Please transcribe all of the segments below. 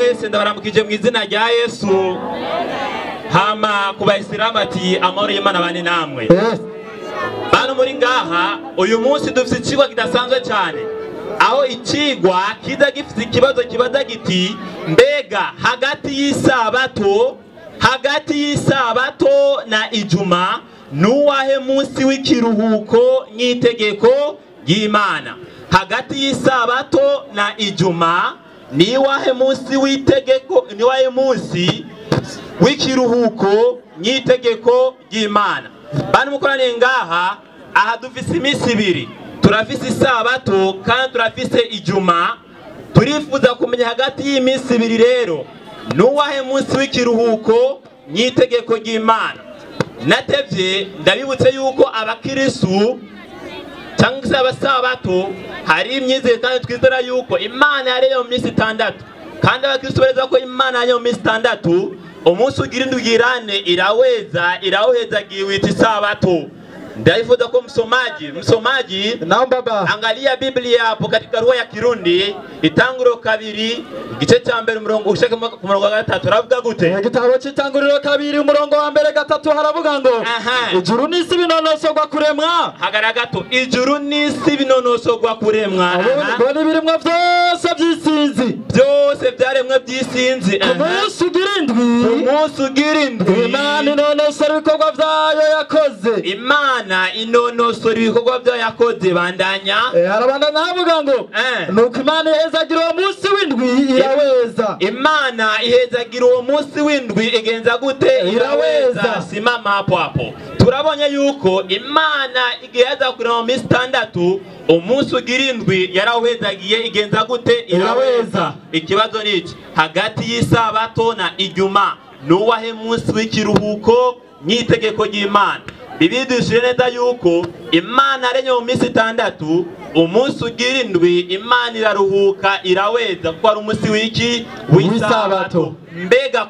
Mwese ndabaramukije mu izina rya Yesu. Hama ku bayisilamu ati amahoro y'Imana bane namwe. Bano muri ngaha uyu munsi dufite ikigwa kidasanzwe cyane, aho ikigwa kiza gifite ikibazo kibaza giti mbega hagati y'isabato na ijuma nuwahe munsi w'ikiruhuko n'itegeko ry'Imana? Hagati y'isabato na ijuma niwahe munsi w'itegeko, niwahe munsi w'ikiruhuko n'itegeko ry'Imana? Bano mukoraniye ngaha, aha dufise iminsi ibiri, turafise isabato kandi turafise ijuma. Turifuza kumenya hagati y'iminsi ibiri rero nuwahe munsi w'ikiruhuko n'itegeko ry'Imana. Natevye ndabibutse yuko abakirisu cyangwa se abasabato hari imyizerere kandi twizera yuko Imana yaremye mu minsi itandatu, kandi abakristo bareza ko Imana yaremye mu minsi itandatu, umunsi ugira indwi irane iraweza irawuhezagiye wita isabato. Ndaifuza ko msomaji Naam baba. Angalia Biblia hapo katika lugha ya Kirundi, Itanguriro kabiri igice cya mbere umurongo ushaka ku murongo wa gatatu aravuga gute? Igitabo cy'Itanguriro kabiri umurongo wa mbere gatatu haravuga ngo ijuru n'isi binonosorwa kuremwa. Hagara gato, ijuru n'isi binonosorwa kuremwa. Ngo n'ibirimwa byose by'isinzi, byose byaremwe by'isinzi. Ku munsi ugira indwi, ku munsi ugira indwi Imana inonosora ibikorwa byayo yakoze. Imana inonosora ibikorwa byayo yakoze. Bandanya. Harabandanya havuga ngo nuko Imana ihezagira uwo munsi w'indwi iraweza. Imana ihezagira uwo munsi w'indwi igenza gute? Iraweza. Simama hapo hapo. Turabonye yuko Imana igiheza kurema mu minsi itandatu, umunsi ugira indwi yarawuhezagiye igenza gute? Iraweza. Ikibazo ni iki: hagati y'isabato na ijuma nuwahe munsi w'ikiruhuko n'itegeko ry'Imana? Bibiliya idushyira neza yuko Imana yaremye mu minsi itandatu, umunsi ugira indwi Imana iraruhuka iraweza, kuko ari umunsi w'iki? W'isabato. Mbega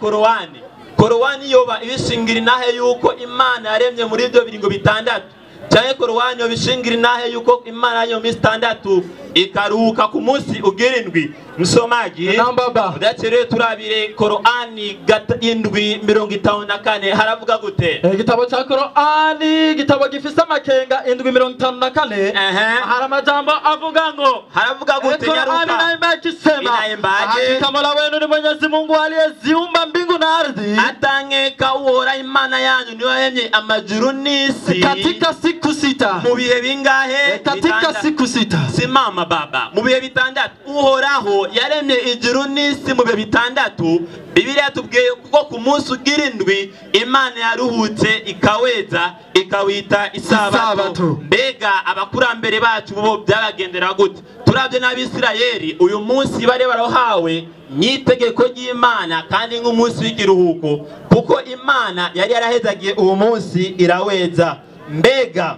Korowani yoba ibishingira inahe yuko Imana yaremye muri ibyo biringo bitandatu? Cyane Korowani yoba ishingira inahe yuko Imana yaremye mu minsi itandatu ikaruhuka ku munsi ugira indwi? Msomaji, Naam baba. udacerewe turabire Korowani 7:54 haravuga gute? Igitabo cya Korowani, igitabo gifise amakenga 7:54, hari amajambo avuga ngo haravuga gute? Korowani inaimba ikisema, hakika Mola wenu ni Mwenyezi Mungu aliyeziumba mbingu na ardhi, atangeka Uhoraho Imana yanyu niwe yaremye amajuru n'isi katika siku sita. Mu bihe bingahe? Katika siku sita. Simama baba. Mu bihe bitandatu Uhoraho yaremye ijuru n'isi mu bihe bitandatu. Bibiliya yatubwiye ko ku munsi ugira indwi Imana yaruhutse ikaweza ikawita isabato. Mbega abakurambere bacu bo byabagendera gute? Turabye n'Abisirayeli uyu munsi bari barahawe n'itegeko ry'Imana kandi nk'umunsi w'ikiruhuko, kuko Imana yari yarahezagiye uwo munsi iraweza. Mbega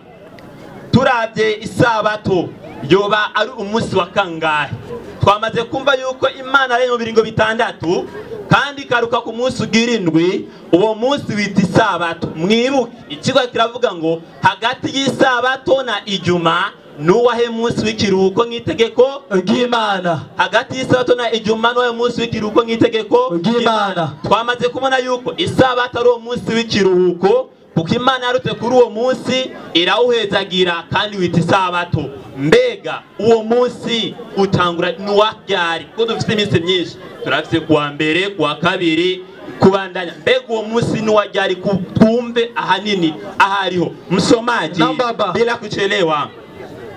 turabye isabato yoba ari umunsi wa kangahe? Twamaze kumva yuko Imana yaremye mu biringo bitandatu kandi ikaruka ku munsi ugira indwi, uwo munsi wita isabato. Mwibuke ikigo kiravuga ngo hagati y'isabato na ijuma nuwahe munsi w'ikiruhuko nk'itegeko ry'Imana? Hagati y'isabato na ijuma nuwahe munsi w'ikiruhuko nk'itegeko ry'Imana? Twamaze kubona yuko isabato ari uwo munsi w'ikiruhuko, kuko Imana yarutse kuri uwo munsi irawuhezagira kandi wita isabato. Mbega uwo munsi utangura nuwaryari? Kuko dufite iminsi myinshi, turafise kuwa mbere, kuwa kabiri, kubandanya. Mbega uwo munsi nuwaryari? Twumve ahanini ahariho. Msomaji, bila kuchelewa,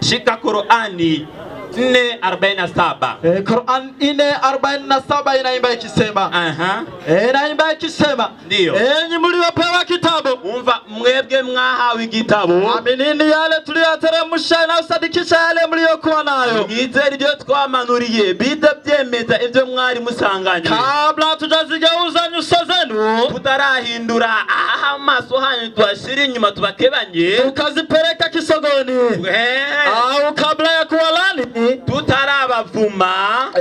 shika Korani 4:47. Korani 4:47 inaimba ikisema, inaimba ikisema, ndio, enyi mliopewa kitabu, umva mwebwe mwahawe igitabo, aminini yale tuliyoteremsha na usadikisha yale mliokuwa nayo, mwizere ibyo twamanuriye bidabyemeza ibyo mwari musanganywe, kabla tujazigeuza nyuso zenu, tutarahindura amaso hanyu twashira inyuma tubakebanye, tukazipeleka kisogoni, au kabla ya kuwalani, tutarabavuma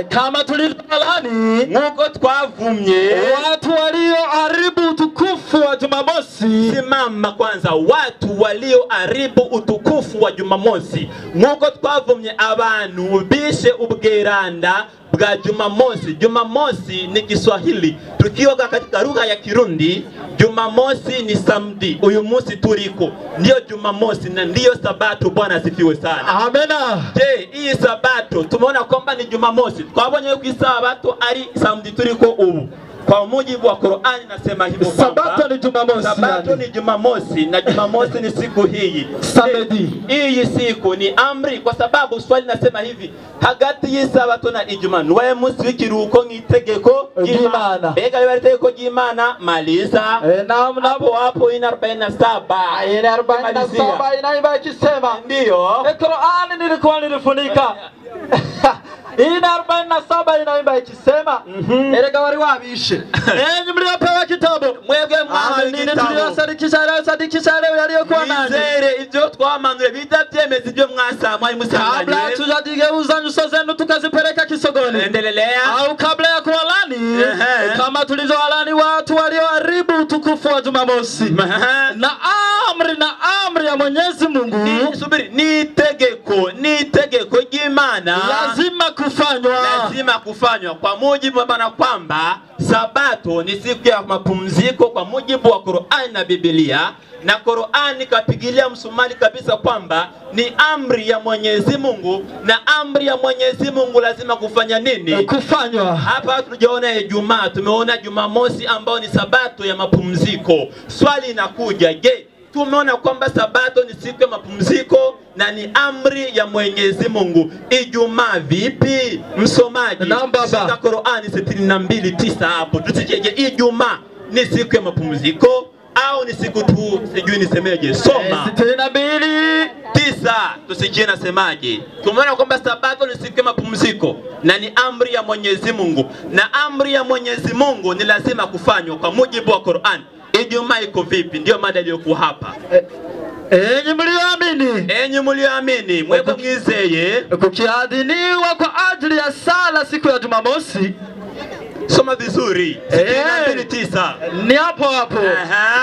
kama tulivyolani, nkuko twavumye watu walioharibu utukufu wa Jumamosi, Jumamosi. Simama kwanza, watu walioharibu utukufu wa Jumamosi. Nkuko twavumye abantu bishe ubweranda bwa Jumamosi. Jumamosi ni Kiswahili, tukiwa katika lugha ya Kirundi Jumamosi ni samdi. Uyu munsi turiko ndiyo Jumamosi na ndiyo Sabato. Bwana asifiwe sana. Amena. Je, hii Sabato tumeona kwamba ni Jumamosi. Twabonye yuko Sabato ari samdi turiko ubu. Kwa mujibu wa Qur'ani nasema hivyo kwamba Sabato ni Jumamosi. Sabato ni Jumamosi na Jumamosi ni siku hii. Samedi. Hii siku ni amri, kwa sababu swali nasema hivi, hagati y'isabato na Ijumaa nuwe munsi w'ikiruhuko nk'itegeko ry'Imana. Mbega biba itegeko ry'Imana? Maliza. Hapo hapo ina 47. Ina 47 inaimba ikisema ndio. Qur'ani nilikuwa nilifunika. Ina 47 inaimba ikisema erega wari wabishe. Enyi mliopewa kitabu, mwebwe mwahawe igitabo, tuliyosadikisha leo yaliyokuwa nani, mwizere ibyo twamanure bidabyemeza ibyo mwasama kabla tujageuza nyuso zenu tukazipeleka kisogoni. Endelea. Au kabla ya kuwalani kama tulizowalani watu walioharibu utukufu wa Jumamosi. Na amri ya Mwenyezi Mungu, subiri, ni tegeko ry'Imana lazima kufanywa, lazima kufanywa kwa mujibu wa Bwana, kwamba Sabato ni siku ya mapumziko kwa mujibu wa Qur'ani na Biblia. Na Qur'ani kapigilia msumari kabisa kwamba ni amri ya Mwenyezi Mungu, na amri ya Mwenyezi Mungu lazima kufanya nini? Kufanywa. Hapa tunaona Ijumaa, tumeona Jumamosi ambao ni Sabato ya mapumziko. Swali inakuja, je, tumeona kwamba Sabato ni siku ya mapumziko na ni amri ya Mwenyezi Mungu. Ijumaa vipi? Msomaji, shika Qur'ani 62:9 hapo. Tusikie, Ijumaa ni siku ya mapumziko au ni siku tu, sijui nisemeje? Soma 62:9 tusikie nasemaje. Tumeona kwamba Sabato ni siku ya mapumziko na ni amri ya Mwenyezi Mungu, na amri ya Mwenyezi Mungu ni lazima kufanywa kwa mujibu wa Qur'an. Ijumaa iko vipi? Ndio mada iliyokuwa hapa. Enyi mlioamini, enyi mlioamini, mwebwe mwizeye kukiadhiniwa kwa ajili ya sala siku ya Jumamosi. Soma vizuri. 62:9. Ni hapo hapo.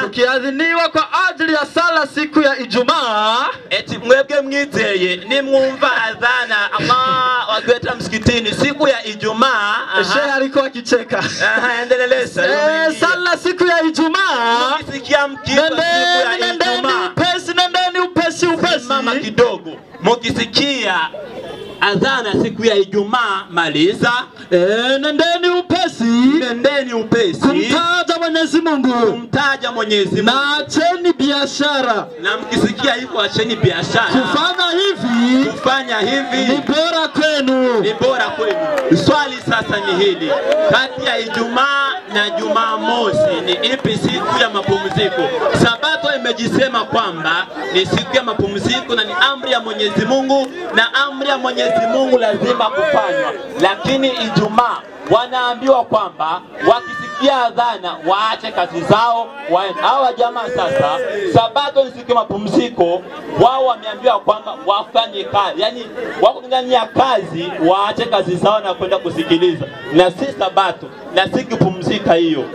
Kukiadhiniwa kwa ajili ya sala siku ya Ijumaa. Eti mwebwe mwizeye ni mwumva adhana Allah wakiweta msikitini siku ya Ijumaa. Shehe alikuwa akicheka. Endeleleza. Sala siku ya Ijumaa. Mkisikia mkiitwa siku ya Ijumaa. Upesi, nendeni upesi upesi. Mama kidogo. Mkisikia adhana siku ya Ijumaa, maliza. Nendeni upesi, nendeni upesi kumtaja Mwenyezi Mungu, kumtaja Mwenyezi Mungu, na acheni biashara. Na mkisikia hivyo acheni biashara. Kufanya hivi ni bora kwenu, ni bora kwenu. Swali sasa ni hili, kati ya Ijumaa na Jumamosi ni ipi siku ya mapumziko? Sabato imejisema kwamba ni siku ya mapumziko na ni amri ya Mwenyezi Mungu, na amri ya Mwenyezi Mungu lazima kufanywa. Lakini Ijumaa wanaambiwa kwamba wakisikia adhana waache kazi zao waende. Hawa jamaa sasa, Sabato ni siku ya mapumziko, wao wameambiwa kwamba wafanye kazi, yani wako ndani ya kazi, waache kazi zao na kwenda kusikiliza. Na si Sabato na si kupumzika, hiyo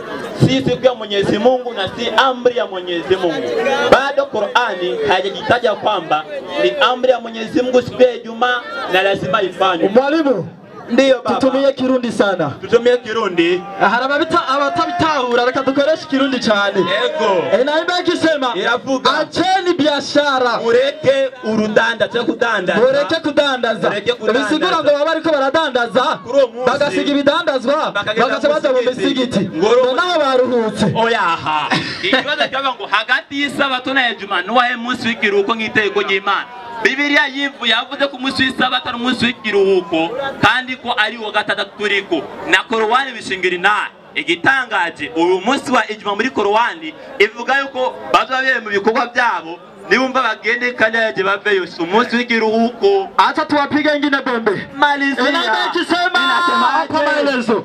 si siku ya Mwenyezi Mungu na si amri ya Mwenyezi Mungu. Bado Qur'ani haijajitaja kwamba ni amri ya Mwenyezi Mungu siku ya Ijumaa na lazima ifanywe. Mwalimu, ndiyo baba, tutumie Kirundi sana. Tutumie Kirundi. Harababita abatabitahura, reka dukoreshe Kirundi cyane. Yego. Inaimba ikisema iravuga, acheni biashara, mureke urudanda, cyo kudandaza, mureke kudandaza. Bisigura ngo baba bariko baradandaza bagasiga ibidandazwa bagaca baza mu misigiti, naho baruhutse. Oyaha. Ikibazo cyaba ngo hagati y'isabato na Ijumaa nuwahe munsi w'ikiruhuko nk'itegeko ry'Imana? Bibiliya yavuze ko umunsi w'isabato ari umunsi w'ikiruhuko kandi ko ari uwa gatandatu turiko, na Korowani bishingira inani. Igitangaje, uyu munsi wa Ijumaa muri Korowani ivuga yuko bazoba mu bikorwa byabo nibumva bagende kandi yaje baveyo, si umunsi w'ikiruhuko. Acha tuwapige ingine bombe. Malizia. Inasema hapa maelezo.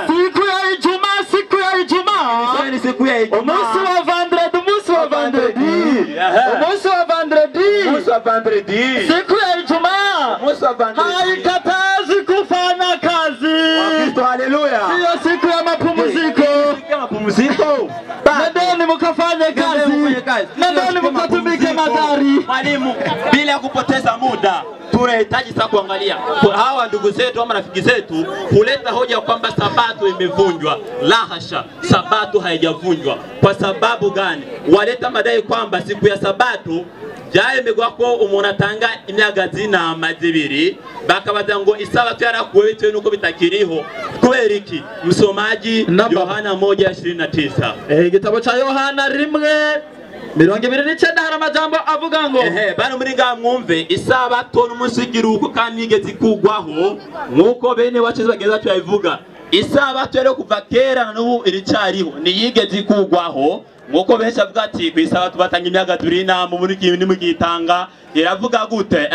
Siku ya Ijumaa, siku ya Ijumaa ni siku ya Ijumaa. Umunsi wa vendredi, umunsi wa vendredi. Umunsi wa vendredi. Umunsi wa vendredi. Siku ya Ijumaa. Umunsi wa vendredi. Haikatazi kufanya kazi. Wakristo, haleluya. Sio siku ya mapumziko. Siku ya mapumziko. Nendeni mkafanye kazi. Nendeni mkatumike magari. Mwalimu, bila kupoteza muda tunahitaji sasa kuangalia kwa hawa ndugu zetu ama rafiki zetu huleta hoja kwamba sabato imevunjwa. La hasha, sabato haijavunjwa. Kwa sababu gani? Waleta madai kwamba siku ya sabato byaremegwa ko umuntu atanga imyagazi y'intama zibiri, bakabaza ngo isabato yarakuwe bitewe nuko bitakiriho. Kubera iki? Msomaji, Yohana 1:29. Igitabo cha Yohana 1:29 hari amajambo avuga ngo bano muri ngaha mwumve isabato n'umunsi w'ikiruhuko kandi nigeze ikugwaho nk'uko bene wacu bageza tuyabivuga. Isabato rero kuva kera na n'ubu iricyariho, ntiyigeze ikugwaho nk'uko benshi bavuga ati ku isabato batanga imyagazi ibiri y'intama muri kimwe nimugitanga. Iravuga gute?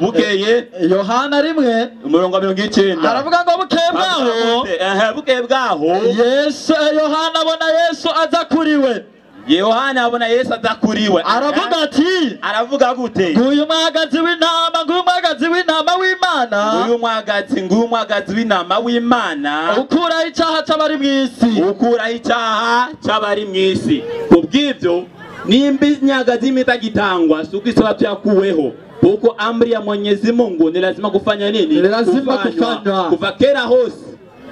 Bukeye Yohana 1 umurongo wa 90 aravuga ngo bukeye bwaho, bukeye bwaho Yesu Yohana abona Yesu aza kuri we. Yohana abona Yesu aza kuri we, aravuga ati, aravuga gute? Nguyu mwagazi w'intama, nguyu mwagazi w'intama w'Imana, nguyu mwagazi, nguyu mwagazi w'intama w'Imana, ukuraho icyaha cy'abari mu isi, ukuraho icyaha cy'abari mu isi. Kubw'ibyo nimba imyagazi itagitangwa si uko isabato yakuweho, kuko amri ya Mwenyezi Mungu ni lazima kufanya nini? Ni lazima kufanywa. Kuva kera hose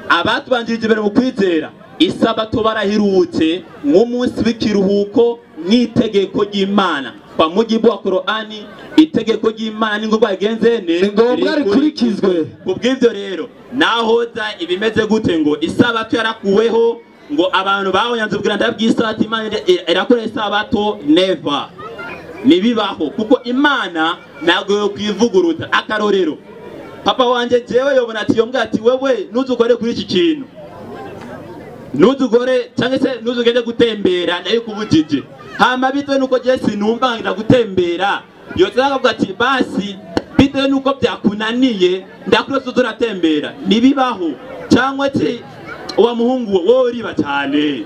abatubanjirije imbere mu kwizera isabato barahirutse nk'umunsi w'ikiruhuko n'itegeko ry'Imana. Kwa mujibu wa Qur'ani, itegeko ry'Imana ni ngombwa rigenze ni ngombwa rikurikizwe. Kubw'ivyo rero nahoza ibimeze gute ngo isabato yarakuweho ngo abantu bahonyanze ubwiranda bw'isabato, Imana irakora isabato? Never, nibibaho, kuko Imana ntabwo yo kwivuguruta. Akarorero, papa wanje jewe yobona ati yombwa ati wewe ntuzukore kuri iki kintu, ntuzugore cyangwa se ntuzugende gutembera nayo kubujije. Hama bitewe nuko je sinumva ngira gutembera, yotse akavuga ati basi bitewe nuko byakunaniye ndakurose uratembera. Nibibaho. Cyangwa se wa muhungu wowe uriba cyane,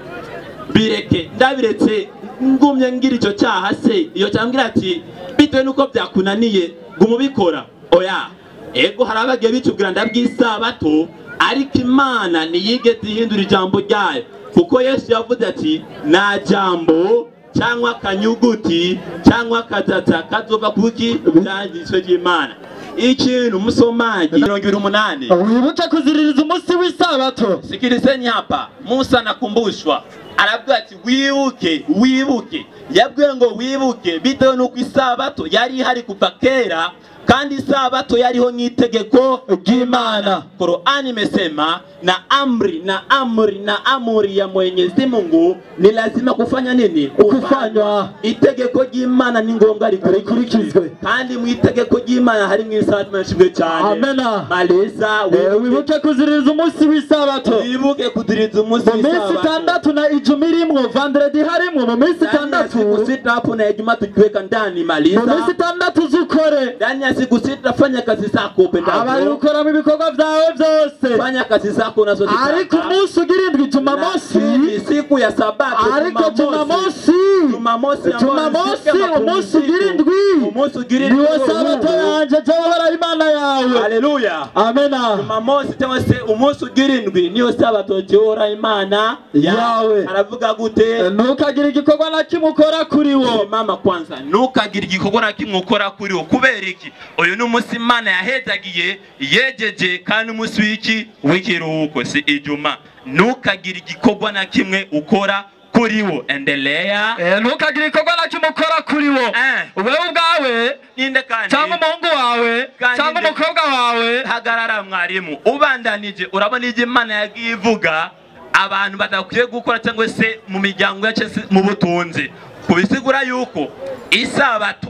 bireke, ndabiretse ngumye ngira icyo cyaha se, iyo cyambwira ati bitewe nuko byakunaniye gumubikora. Oya, ego hari abagiye bicubwira ndabwisabato, ariko Imana ntiyigeze ihindura ijambo ryayo, kuko Yesu yavuze ati nta jambo cyangwa akanyuguti cyangwa akazata kazova kuki byanditswe ry'Imana. Ikintu msomaji 28, wibuke kuziririza umunsi w'isabato. Sikilizeni hapa, Musa anakumbushwa, aravuga ati wibuke, wibuke. Yabwiwe ngo wibuke bitewe nuko isabato yari ihari kuva kera, kandi isabato yariho nk'itegeko ry'Imana. Qur'ani imesema na amri na amri na amri ya Mwenyezi Mungu ni lazima kufanya nini? Kufanywa. Itegeko ry'Imana ni ngombwa rikurikizwe, kandi mu itegeko ry'Imana hari mu isabato nashimwe cyane. Amena. Maleza, wibuke kuziririza umunsi w'isabato, wibuke kuziririza umunsi w'isabato. Mu minsi itandatu na ijuma irimwo, vendredi harimwo, mu minsi itandatu, siku sita hapo na Ijumaa tukiweka ndani. Maliza, mu minsi itandatu zukore ndani ya siku sita, fanya kazi zako upendavyo, abari ukora mu bikorwa byawe byose, fanya kazi zako unazozitaka. Ariko umunsi ugira indwi, Jumamosi, siku ya sabato, ariko Jumamosi, Jumamosi, Jumamosi umunsi ugira indwi, umunsi ugira indwi niwo sabato yanje jewe Imana yawe. Haleluya, amena. Jumamosi cyangwa se umunsi ugira indwi niyo sabato jewe Imana yawe. Aravuga gute? Ntukagira igikorwa na kimwe ukora kuri wo. Mama kwanza, ntukagira igikorwa na kimwe ukora kuri wo. Kubera iki? Uyu ni umunsi Imana yahezagiye yejeje, kandi umunsi w'iki w'ikiruhuko, si Ijuma. Ntukagira igikorwa na kimwe ukora kuri wo. Endelea. Ntukagira igikorwa na kimwe ukora kuri wo. Wewe ubwawe, ninde kandi, cyangwa umuhungu wawe, cyangwa umukobwa wawe. Hagarara mwarimu, ubandanije. Urabona ibyo Imana yagiye ivuga abantu badakwiye gukora cyangwa se mu miryango yacu mu butunzi, kubisigura yuko isabato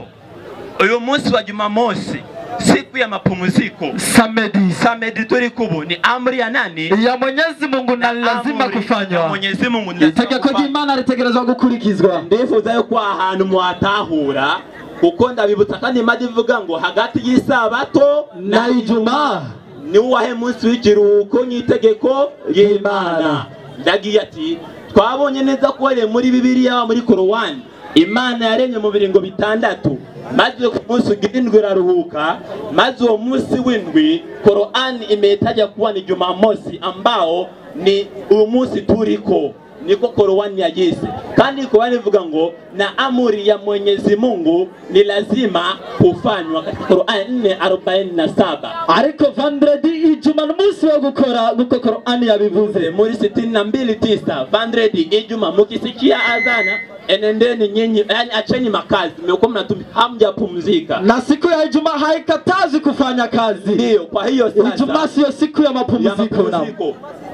uyu munsi wa Jumamosi, siku ya mapumziko, samedi, samedi turi kubu ni amri ya nani? Ya Mwenyezi Mungu, na lazima kufanywa. Mwenyezi Mungu itegeko ry'Imana ritegerezwa gukurikizwa. Ndifuza yuko ahantu mwatahura, kuko ndabibutsa kandi Imana ivuga ngo hagati y'isabato na Ijumaa ni uwahe munsi w'ikiruhuko nk'itegeko ry'Imana. Ndagiye ati twabonye neza ko muri Bibiliya muri Korowani Imana yaremye mu biringo bitandatu, maze ku munsi w'indwi iraruhuka, maze uwo munsi w'indwi Korani imetaja kuwa ni Jumamosi ambao ni umunsi turiko. Niko Korowani yagise. Kandi Korowani ivuga ngo na amri ya Mwenyezi Mungu ni lazima kufanywa, katika Qur'an 4:47. Ariko vendredi, ijuma, n'umunsi wo gukora nkuko Korani yabivuze. Muri 62:9, vendredi, Ijumaa, mukisikia adhana enendeni nyinyi, yani acheni makazi, mmekuwa mnatumia, hamjapumzika. Na siku ya Ijumaa haikatazi kufanya kazi. Ndio, kwa hiyo sasa Ijumaa sio siku ya mapumziko. Ya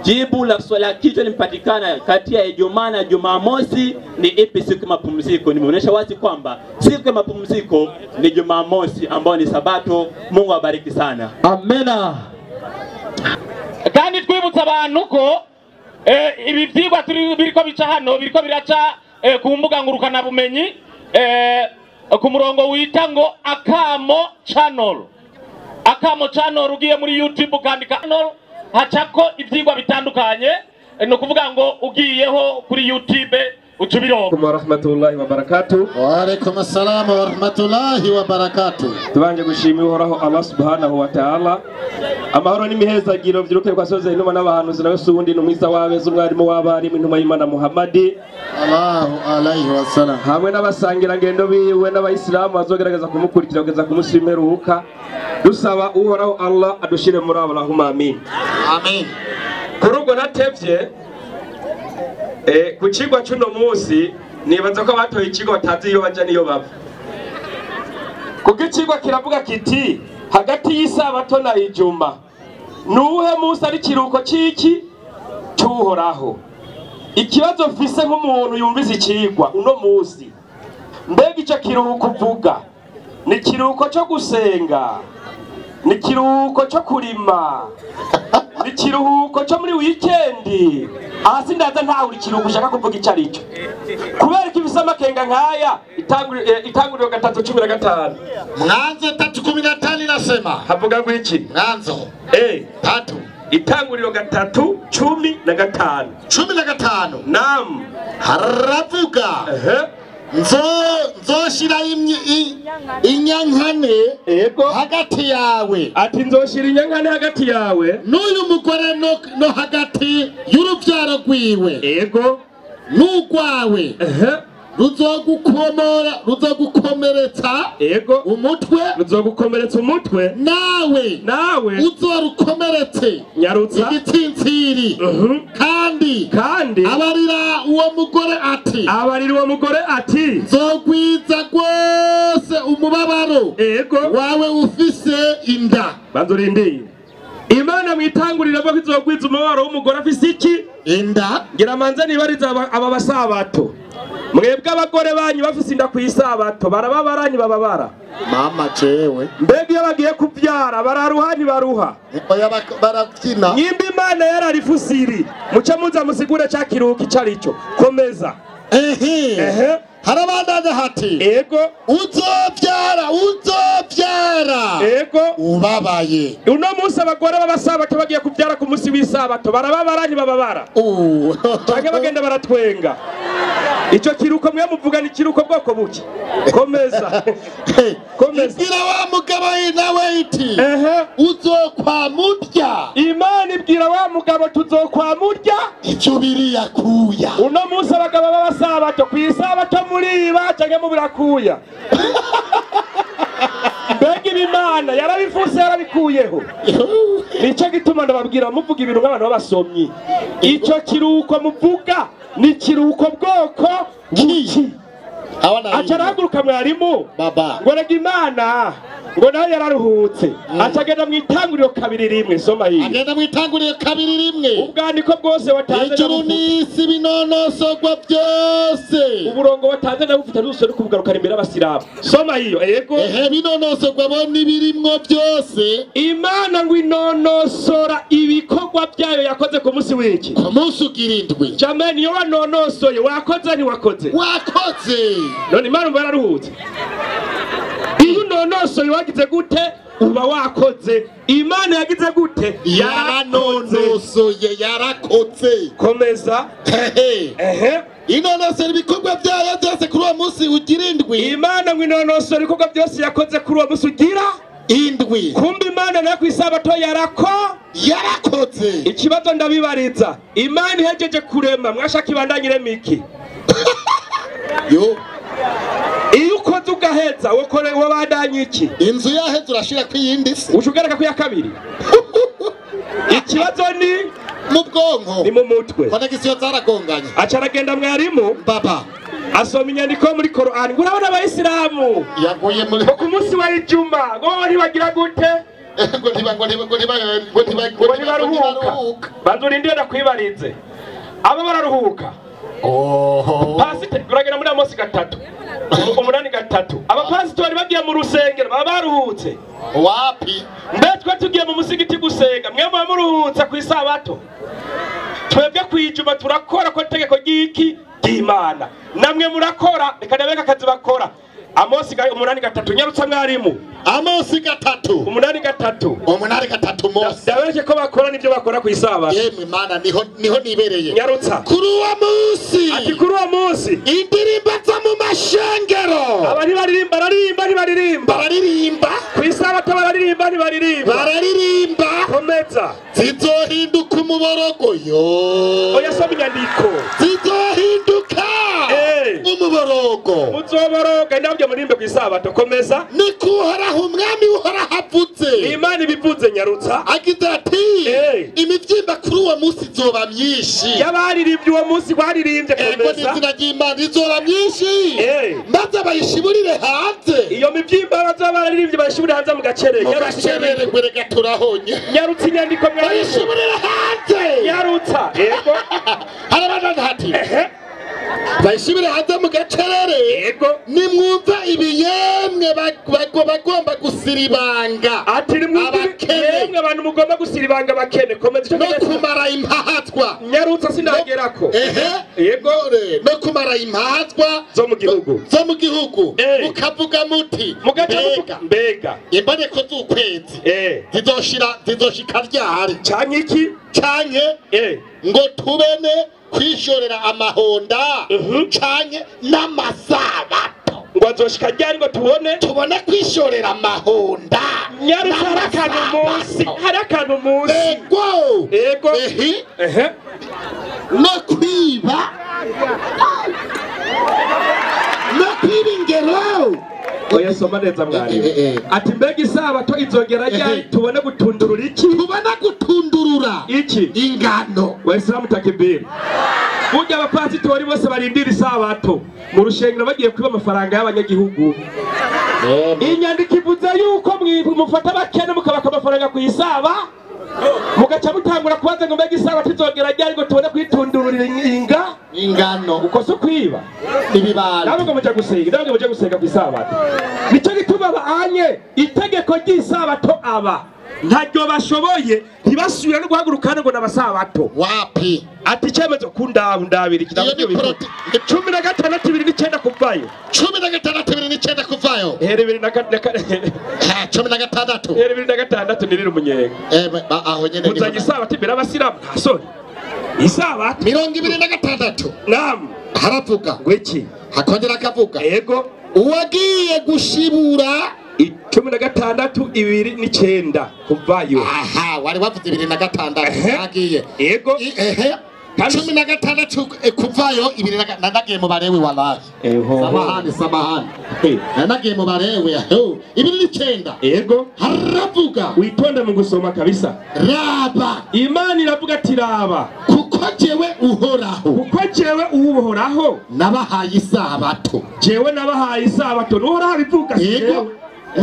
jibu la swali la kichwa limepatikana kati ya Ijumaa na Jumamosi ni ipi siku ya mapumziko? Nimeonyesha wazi kwamba siku ya mapumziko ni Jumamosi ambayo ni Sabato. Mungu awabariki sana. Amena. Kandi twibutsa abantu ko ibi vyigwa biriko bica hano biriko biraca ku mbuga ngurukana bumenyi, ku murongo wita ngo Akamo Channel. Akamo Channel, ugiye muri YouTube ukandika channel hacako ivyigwa bitandukanye, no kuvuga ngo ugiyeho kuri YouTube ucubironka. Wa rahmatullahi wa barakatuh. Wa alaikum assalam wa rahmatullahi wa barakatuh. Tubanje gushimira Uhoraho Allah subhanahu wa ta'ala. Amahoro n'imihezagiro vyiruke kwa soze inuma n'abahanuzi nawe subundi n'umwiza wabeza umwarimu w'abarimu intumwa y'Imana Muhammadi Allahu alayhi wasallam, hamwe n'abasangira ngendo biwe n'abayisilamu bazogerageza kumukurikira kugeza ku munsi w'imperuka. Dusaba Uhoraho Allah adushire muri abo, Allahumma amin. Amin. Kuri ubwo natevye ku cigwa c'uno munsi, nibaza ko abatoye icigwa batazi iyo baja niyo bava, kuko icigwa kiravuga kiti hagati y'isabato na ijuma nuwuhe munsi ari ikiruhuko c'iki c'Uhoraho? Ikibazo mfise nk'umuntu yumvise icigwa uno munsi, mbega ico kiruhuko uvuga ni ikiruhuko co gusenga, ni ikiruhuko co kurima, ni ikiruhuko co muri wikendi? Aha sindaza ntawe ikiruhuko ushaka kuvuga ico arico, kubera ko ifise amakenga nkaya. Itanguriro 3:15. Mwanzo 3:15 inasema, havuga ngo iki? Mwanzo 3, Itanguriro 3:15. 15. Naam. Haravuga nzoshira inyankane hagati yawe. Ati nzoshira inyankane hagati yawe n'uyu mugore no hagati y'urubyaro rwiwe. Yego. N'urwawe ruzogukomeretsa. Yego. Umutwe. Ruzogukomeretsa umutwe. Nawe uzorukomeretse nyarutsa igitsintsiri. Kandi abarira uwo mugore ati, abarira uwo mugore ati, nzogwiza rwose umubabaro Yego. wawe ufise inda. Banza urindiye. Imana mwitangurira ko izogwiza umubabaro w'umugore afise iki? Inda. Ngira manze nibariza aba basabato, mwebwe abagore banyu bafise inda ku isabato barababara ntibababara? Mama jewe. Mbega iyo bagiye kuvyara bararuha ntibaruha? Oya, barabyina. Nyimba Imana yararifusiri, muce muza musigure ca kiruhuko ico arico. Komeza. Ehe. Harabandanya hati, Ego. uzovyara Ego. ubabaye. Uno munsi abagore b'abasabato bagiye kuvyara ku munsi w'isabato barababara ntibababara? Canke bagenda baratwenga? Ico kiruko mwe muvuga ni kiruko bwoko buki? Komeza. Komeza. Ibwira wa mugabo nawe iti, uzokwamurya. Imana ibwira wa mugabo tuzokwamurya icyo biriya kuya. Uno munsi abagabo b'abasabato ku isabato muriba canke mubirakuya? Mbega Imana yarabivuse yarabikuyeho? Nico gituma ndababwira muvuga ibintu nk'abantu b'abasomyi. Ico kiruhuko muvuga ni kiruhuko bwoko buki? Aca arahaguruka mwarimu ngo rega Imana ngo nawe yararuhutse, acagenda mu itanguriro 2:1. Soma hiyo. Agenda mu itanguriro 2:1. Ubwandiko bwose watanze ijuru n'isi binonosogwa byose. Uburongo watanze ndabufuta n'usore kubugarukana imbere y'abasilamu. Soma hiyo. Yego. Ehe, binonosogwa bo n'ibirimwo byose. Imana ngo inonosora ibikorwa byayo yakoze ku munsi w'iki? Ku munsi ugira indwi. Jamani, iyo wanonosoye wakoze ntiwakoze? Wakoze. None Imana umva yararuhutse? Iyo unonosoye wagize gute? Uba wakoze. Imana yagize gute? Yaranonosoye, yarakoze. Komeza. Ehe. Inonosora ibikorwa byayo byose kuri uwo munsi ugira indwi. Imana ngo inonosora ibikorwa byose yakoze kuri uwo munsi ugira indwi. Kumbe Imana nayo ku isabato yarako. Yarakoze. Ikibazo ndabibariza, Imana ihejeje kurema mwashaka ibandanye irema iki? Yo, iyo ukoze ugaheza wokore wabandanye iki? Inzu yaheze urashira ku yindi se. Ucugaraka ku ya kabiri. Ikibazo ni mu bwonko, ni mu mutwe. Konegisiyo zaragonganye. Aca aragenda mwarimu baba asoma inyandiko muri Korani. Urabona abayisilamu yaguye muri ku munsi wa Ijuma ngo ntibagira gute? Ngo ntibaruhuka. Banza urindire ndakwibarize. Aba bararuhuka. Oho. Pasiteri uragera muri Amosi 3 8:3. Abapasitori bagiye mu rusengero baba baruhutse. Wapi? Mbe twe tugiye mu musigiti gusenga, mwe muba muruhutse ku isabato. Twebwe kwijuma turakora ko itegeko ry'iki ry'Imana. Namwe murakora, reka ndabeka akazi bakora. Amosi 8:3 nyarutsa mwarimu. Amosi 3 8:3 8:3 Mose. Ndabereke ko bakora nivyo bakora ku isabato. Yemwe Mana niho nibereye. Nyarutsa. Kuri uwo munsi. Ati kuri uwo munsi. Indirimbo zo mu mashengero. Aba ntibaririmba, baririmba ntibaririmba. Bararirimba. Ku isabato bararirimba ntibaririmba. Bararirimba. Komeza. Zizohinduka umuborogo yo. Oya soma inyandiko. Zizohinduka umuborogo. Muzoboroga ndabyo murimbe ku isabato. Komeza. Ni kuhoraho umwami uhoraho avuze. Imana ibivuze nyarutsa. Agize ati imivyimba kuri uwo munsi izoba myinshi. Yabaririmbye uwo munsi baririmbye. Komeza. Ego n'izina ry'Imana izoba myinshi. Maze bayishiburire hanze. Iyo mivyimba bazoba baririmbye bayishiburire hanze mu gacerere. Mu gacerere rwerega turahonye. Nyarutsa inyandiko mwarimu. Bayishiburire hanze. Nyarutsa. Yego. Harabana hati. Bayishibire hanze mu gacerere. Yego. Nimwumva ibiyemwe bagomba gusiribanga. Ati nimwumva yemwe abantu mugomba gusiribanga bakene. Komeza no kumara impahatwa. Nyarutsa sindagerako. Yego. No kumara impahatwa zo mu gihugu. Zo mu gihugu. Mukavuga muti mugaca muvuga mbega imboneko z'ukwezi. Zizoshira zizoshika ryari? Canke iki? Canke ngo tubene kwishorera amahonda canke n'amasabato. Ngo azoshika ryari ngo tubone kwishorera amahonda. Nyarutsa hari akantu munsi, hari akantu munsi. Ego. Ego. No kwiba. No kwiba ingero. Oya soma neza mwarimu. Ati mbega isabato izongera ryari tubone gutundurura iki? Tubone gutundurura iki? Ingano. Waislamu takibiri. Burya abapasitori bose barindira isabato mu rushengero bagiye kwiba amafaranga y'abanyagihugu. Inyandiko ivuze yuko mufata abakene mukabaka amafaranga ku isaba, mugaca mutangura kubaza ngo mbega isabato izongera ryari ngo tubone kwitundururira ingano. Uko si kwiba ibibanda. Ntabwo muja gusenga, ntabwo muja gusenga ku isabato. Nicyo gituma abanye itegeko ry'isabato aba ntaryo bashoboye, ntibasubira no guhaguruka ngo n'abasabato. Wapi? Ati icyemezo kundabira iki 16 29 kuvayo. 16 29 kuvayo. Here 2 16. Here 26 nirira umunyenga. Aho nyene ni. Muzanye isabato imbere y'abasilamu nta soni. Isabato 26. Naam. Haravuga ngo iki? Hakongera akavuga. Yego. Uwagiye gushibura 16 29 kuvayo. Aha, wari wavuze 26 agiye. Yego. 16 kuvayo 2 nanagiye mu barewe wallahi. Samahani samahani. Nanagiye mu barewe. 29. Yego. Haravuga. Witonde mu gusoma kabisa. Raba. Imana iravuga ati raba. Kuko jewe uhoraho. Kuko jewe uhoraho nabahaye isabato. Jewe nabahaye isabato. Nuhoraho abivuga. Yego.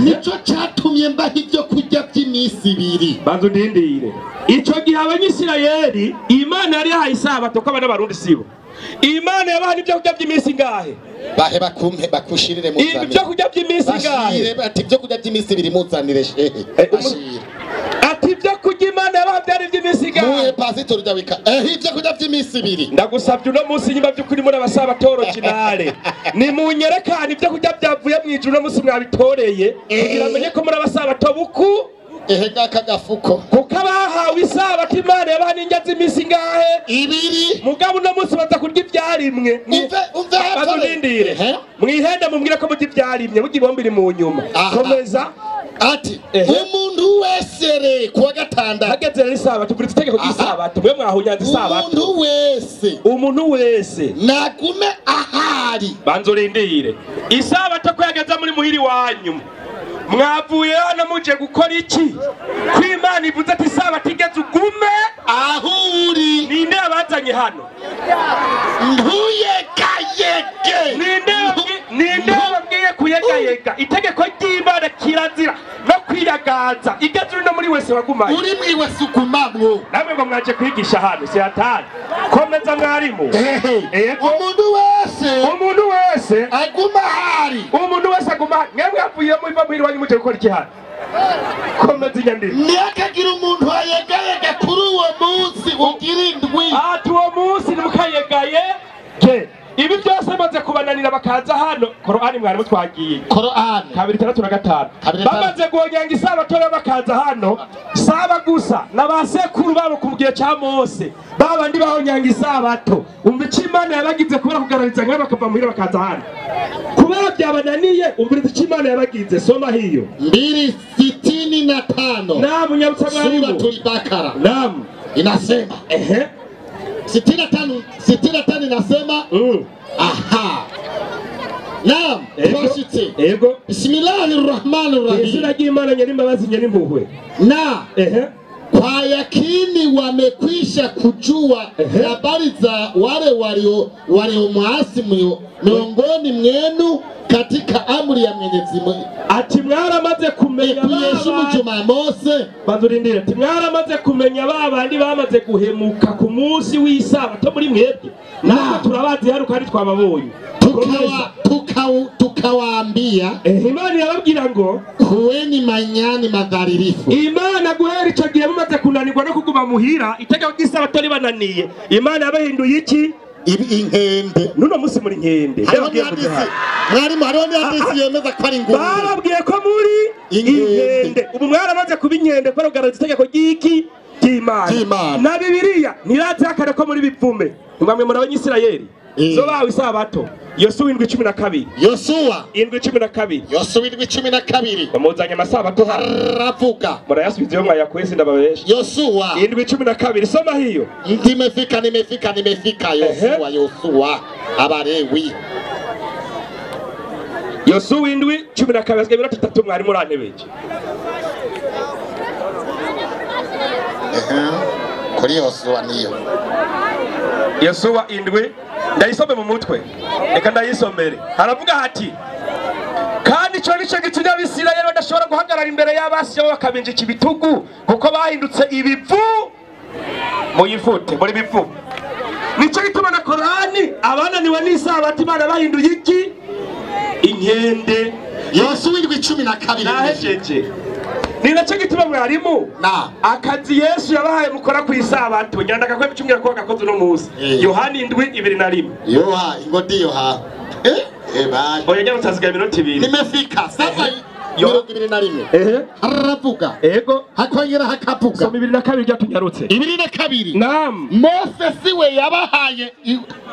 Nico cyatumye mbaha ibyo kurya by'iminsi ibiri. Banza undindire. Ico gihe abanyisirayeli Imana yari yahaye isabato ko abana barundi sibo. Imana yabaha ibyo kurya by'iminsi ingahe? Bahe bakumpe bakushirire muzanire. Ibyo kurya by'iminsi ingahe? Ati ibyo kurya by'iminsi ibiri muzanire shehe. Bashire. Ati ibyo kurya Imana yabaha byari iby'iminsi ingahe? Muhe pasitori Dawika. Ibyo kurya by'iminsi ibiri. Ndagusabye uno munsi nyuma by'ukuri muri abasabato originale. Nimunyerekane ibyo kurya byavuye mu ijuru uno munsi mwabitoreye kugira amenye ko muri abasabato buku. Ehega kagafuko. Kuko abahawe isabato Imana yabaha n'indya z'iminsi ingahe? Ibiri. Mugabo uno munsi baza kurya ibyarimwe. Umve bazundindire. Mwihenda mumbwire ko murya ibyarimwe, murya ibomba iri mu nyuma. Komeza. Ati umuntu wese re kuwa gatandatu hageze rero isabato, tuvura itegeko ry'isabato, mwe mwahunyanze isabato. Umuntu wese nagume ahari. Banza urindire isabato ko yageze muri muhiri wanyu. Mwavuye hano muje gukora iki? Ko Imana ivuze ati isabato igeze ugume aho uri. Ninde abazanye hano? Ntuyegayege. Ninde ababwiye kuyegayega? Itegeko ry'Imana kirazira no kwiyagaza. Igeze uri no muri wese wagumaye. Uri muri wese ugumamwo. Namwe ngo mwaje kwigisha hano si hatari. Komeza mwarimu. Umuntu wese aguma ahari. Umuntu wese aguma ahari. Mwebwe avuye muri muhiri wanyu muje gukora iki hano? Komeza inyandiko. Ntihakagire umuntu ayegayega kuri uwo munsi ugira indwi. Ati uwo munsi ntimukayegaye ke. Ibi byose maze kubananira bakaza hano. Korani mwarimu twagiye. Korani 2:65. Bamaze guhonyanga isabato bakaza hano. Saba gusa n'abasekuru babo ku gihe ca Mose. Babandi bahonyanga isabato. Umva icyo Imana yabagize kubera kugarariza nk'abo bakava muhira bakaza hano. Kubera byabananiye umva icyo Imana yabagize. Soma hiyo. 2:65. Naam nyabutsa mwarimu. Suratul Bakara. Naam. Inasema. 65 inasema. Aha. Naam, twashitse. Ego. Bismillahirrahmanirrahim. Izina ry'Imana nyirimbabazi nyirimpuhwe. Na kwa yakini wamekwisha kujua habari za wale waliomwasi miongoni mwenu katika amri ya Mwenyezi Mungu. Ati mwaramaze kumenya kuheshimu Jumamosi. Bazurindire. Ati mwaramaze kumenya babandi bamaze guhemuka ku munsi w'isabato muri mwebwe. Natwe turabazi hano kandi twababonye. Tukawaambia Imana yababwira ngo kuweni manyani madhalilifu. Imana guhera ico gihe mumaze kunanirwa no kuguma muhira itegeko ry'isabato ribananiye. Imana yabahinduye iki? Inkende. Nuno musi muri nkende. Mwarimu hariho n'ihadisi yemeza ko ari ingurube. Barabwiye ko muri inkende. Ubu mwaramaze kuba inkende kubera kugaragaza itegeko ry'iki? Ry'Imana. Na Bibiliya ntirazihakana ko muri bipfume. Mwamwe muri Abanyisirayeli. Zo bawe isabato. Yosuwa 7:12. Yosuwa 7:12. Yosuwa 7:12. Bamuzanye amasabato hano. Aravuga. Murayasubiza iyo mwayakwese ndababesha. Yosuwa 7:12. Soma hiyo. Nimefika Yosuwa Abalewi. Yosuwa 7:12 asigaye iminota 3 mwari murantebeje. Kuri Yosuwa niyo. Yosuwa 7 ndayisome mu mutwe. Reka ndayisomere. Haravuga hati kandi ico nico gitumye Abisirayeli badashobora guhagarara imbere y'abasi bakabinjika ibitugu kuko bahindutse ibivu. Muyifute muri bivu. Nico gituma na Korani abananiwe n'isabato Imana bahinduye iki? Inkende. Yosuwa 7:12. Nahejeje. Ni nacyo gituma mwarimu akazi Yesu yabahaye mukora ku isabato nyandaka ko ibicumira ko gakoze no munsi. Yohani 7:21. Yoha ingodi yoha. Bye. Oya nyarutse asigaye iminota 2. Nimefika sasa 21. Haravuga. Ego. Hakongera hakavuga. Soma 22 ryatunyarutse. 22. Naam. Mose siwe yabahaye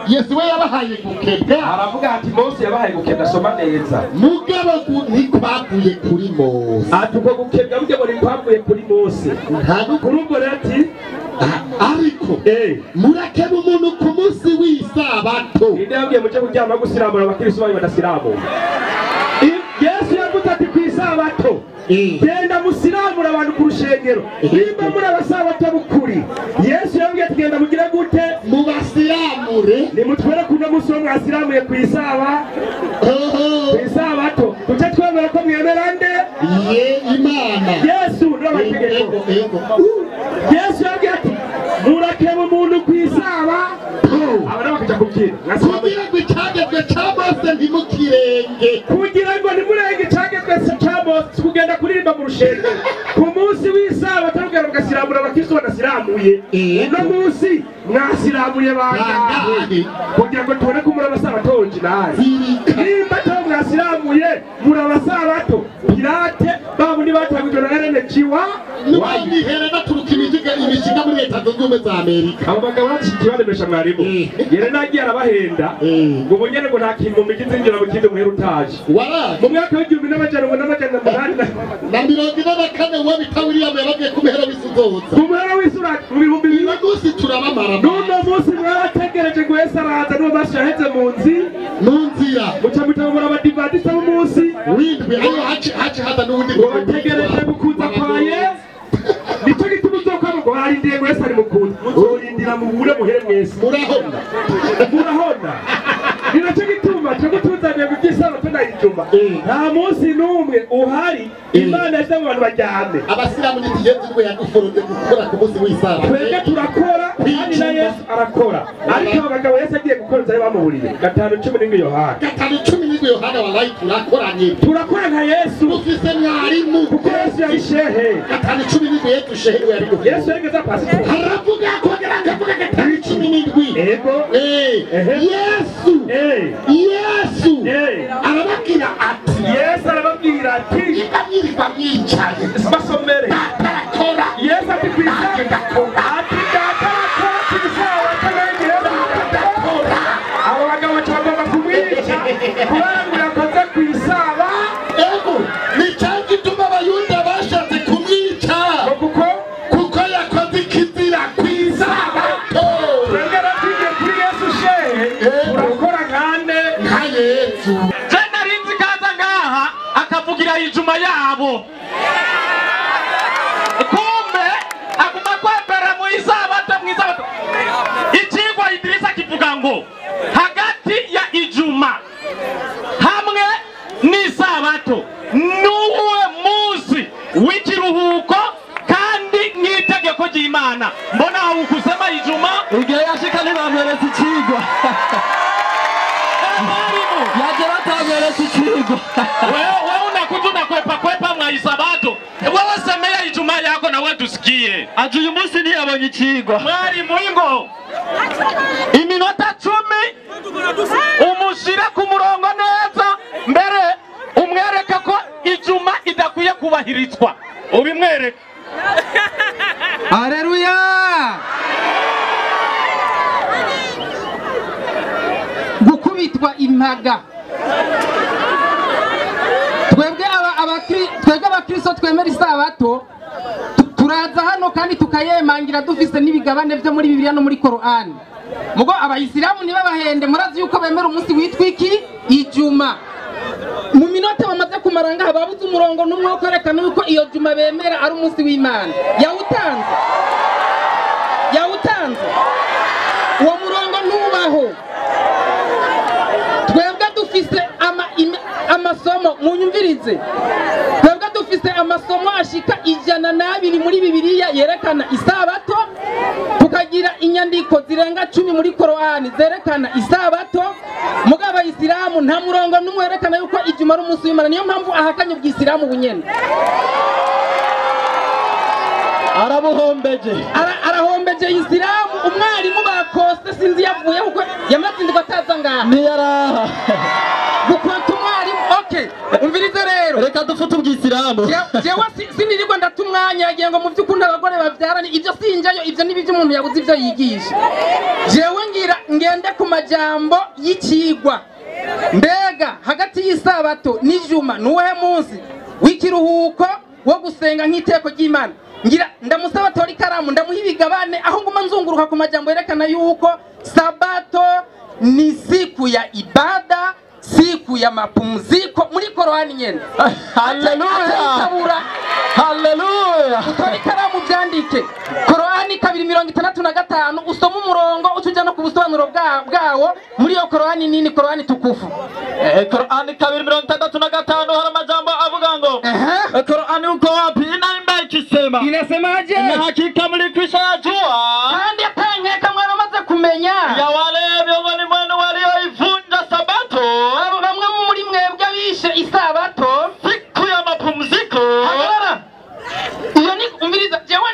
Yesu we yabahaye gukebwa. Aravuga ati Mose yabahaye gukebwa soma neza. Mugabo ntikwavuye kuri Mose. Ati uko gukebwa burya ngo ntikwavuye kuri Mose. Ntabwo kuri ubwo rero ati ariko murakeba umuntu ku munsi w'isabato. Ninde yabwiye muje kuryama gusiramura abakristo banyu badasiramura? Yesu yavuze ati ku isabato genda musiramura abantu ku rushengero. Nimba muri abasabato b'ukuri Yesu yabwiye ati genda mugire gute? Mubasiramure. Nimutwere kuno munsi wo mwasiramuye ku isabato. Tuce twemera ko mwemera nde? Ye Imana. Yesu n'amategeko. Yesu yabwiye ati murakeba umuntu ku isabato. Abana bakaja kubyina. Kugira ngo icyagezwe cya Mose ntimukirenge. Kugira ngo ntimurenge icyagezwe cya Mose kugenda kuririmba mu rushengero. Ku munsi w'isabato rugera mugasiramura abakristo badasiramuye. Uno munsi mwasiramuye bangahe? Kugira ngo tubone ko muri abasabato original. Nimba mwasiramuye murabasabato pirate babundi batangujwe na Ellen G. N'abandi Helena turuka imishiga muri Leta Zunze Ubumwe za Amerika. Abo bagabo bacikibaremesha mwarimu. Yelena agiye arabahenda ngo ubonyene ngo nta kintu mu migi zinjira mu kindi muhera utaje. Mu mwaka w'1844 uwo bita William yababwiye ko umuhera w'isi uzoza. Ku muhera w'isi mu 2000 uyu munsi turabamara. N'uno munsi mwarategereje ngo Yesu araza n'uwo maso yaheze mu nzira. Muca mutabura abadivantista b'umunsi w'indwi ayo haci haza n'uwundi ngo bategereje gukuza kwa Yesu. Nicyo gituma uzokwama ngo barindiriye ngo Yesu ari mukuza. Muzorindira muhure muhere mwese. Murahona. Murahona. Ni nacyo gituma cyo gutuzaniye mu by'isabato na ijuma. Nta munsi n'umwe uhari Imana yashyize mu bantu baryame. Abasilamu ni Yesu niwe yaduforomye gukora ku munsi w'isabato. Twebwe turakora kandi na Yesu arakora. Ariko abo bagabo Yesu agiye gukora inzara bamuburiye. 5:17 Yohana. 5:17 Yohana wallahi turakoranye. Turakora nka Yesu. Dufise mwarimu. Kuko Yesu yari shehe. 5:17 Yesu shehe niwe yari. Yesu yageze pastor. Haravuga kongera akavuga 5:17. Yego. Yesu. Yesu arababwira ati Yesu arababwira ati niba mwicaye basomere data Yesu ati kwisa ati data arakora kw'isabato nanjye ndakora. Abo bagabo bagomba kumwica kubera ngo yakoze kw'isaba. Ego ni cyo gituma Abayuda bashatse kumwica kuko yakoze ikizira kw'isabato. Twebwe twigiye kuri Yesu shehe turakora nkande nka Yesu. Je narinzi kaza ngaha akavugira ijuma yabo. Kumbe aguma kwepera mu isabato mu isabato. Ikigwa Idirisa kivuga ngo hagati ya ijuma hamwe n'isabato nuwe munsi w'ikiruhuko kandi nk'itegeko ry'Imana. Mbona ukusema ijuma igihe yashika ntibamweretse ikigwa. Yagera atamweretse ikigwa. Wewe unakuja unakwepa kwepa mwa isabato. Wewe semea ijumaa yako na wewe tusikie. Aje uyu munsi ntiyabonye ikigwa. Mwarimu ingo iminota 10 umushire ku murongo neza mbere umwereke ko ijuma idakwiye kubahirizwa. Ubimwereke. Haleluya! Gukubitwa impaga. Twebwe abakristo twemera isabato turaza hano kandi tukayemangira dufise n'ibigabane byo muri Bibiliya no muri Korani. Mugo abayisilamu ntibabahende murazi yuko bemera umunsi witwa iki? Ijuma. Mu minota bamaze kumara ngaha babuze umurongo n'umwe wo kwerekana yuko iyo juma bemera ari umunsi w'Imana. Yawutanze. Yawutanze. Uwo murongo ntubaho. Twebwe dufise amasomo munyumvirize. Twebwe dufise amasomo ashika 102 muri Bibiliya yerekana isabato, tukagira inyandiko zirenga 10 muri Korani zerekana isabato. Mugabo abayisilamu nta murongo n'umwe werekana yuko ijuma ari umunsi w'Imana. Niyo mpamvu ahakanye ubwisilamu bunyene. Arabuhombeje. Arahombeje isilamu. Umwarimu bakose sinzi yavuye kuko yamatsindwa ataza ngaha. Ntiyaraha. Gukota umwarimu. Okay, umvirize rero. Reka dufute ubwisilamu. Jewe sinirirwa ndatumwanya yagiye ngo mu by'ukunda abagore bavyara ni ibyo sinjayo, ibyo ni ibyo umuntu yabuze ibyo yigisha. Jewe ngira ngende ku majambo y'ikigwa. Mbega hagati y'isabato n'ijuma nuwe munsi w'ikiruhuko wo gusenga nk'iteko ry'Imana. Ngira ndamusaba tori karamu ndamuha ibigabane aho nguma nzunguruka ku majambo yerekana yuko sabato ni siku ya ibada, siku ya mapumziko muri Korani nyene. Haleluya. Haleluya. Utori karamu byandike. Korani 2:65 usoma umurongo ucuja no kubusobanuro bwawo muri iyo Korani nini? Korani tukufu. Korani 2:65 hari amajambo avuga ngo Korani uko wapi? Inaimba ikisema. Inasemaje? Na hakika mlikwisha yajua. Kandi atankeka mwaramaze kumenya. Ya wale miongoni mwenu walioivunja sabato. Abo bamwe muri mwebwe bishe isabato, siku ya mapumziko. Hagarara. Iyo ni umviriza jewe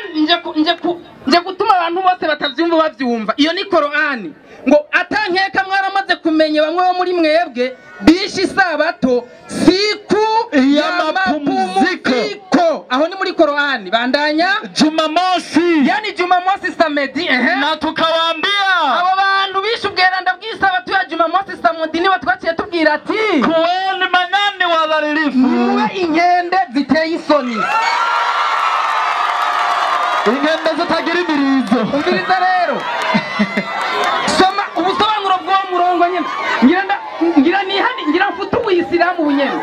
nje gutuma abantu bose batavyumva bavyumva. Iyo ni Korani ngo atankeka mwaramaze kumenya. kumenya bamwe bo muri mwebwe bishe isabato siku Ya mapumziko. Aho ni muri Korani. Bandanya. Jumamosi. Yani Jumamosi samedi, Na tukawaambia abo bantu bishe ubweranda bw'isabato ya Jumamosi samedi nibo twaciye tubwira ati kuweni manyani wadhalilifu, muwe inkende ziteye isoni. Inkende zitagira imirizo. Umviriza rero, soma ubusobanuro bw'uwo murongo nyene. Ngira nihani ngira mfute ubuyisilamu bunyene.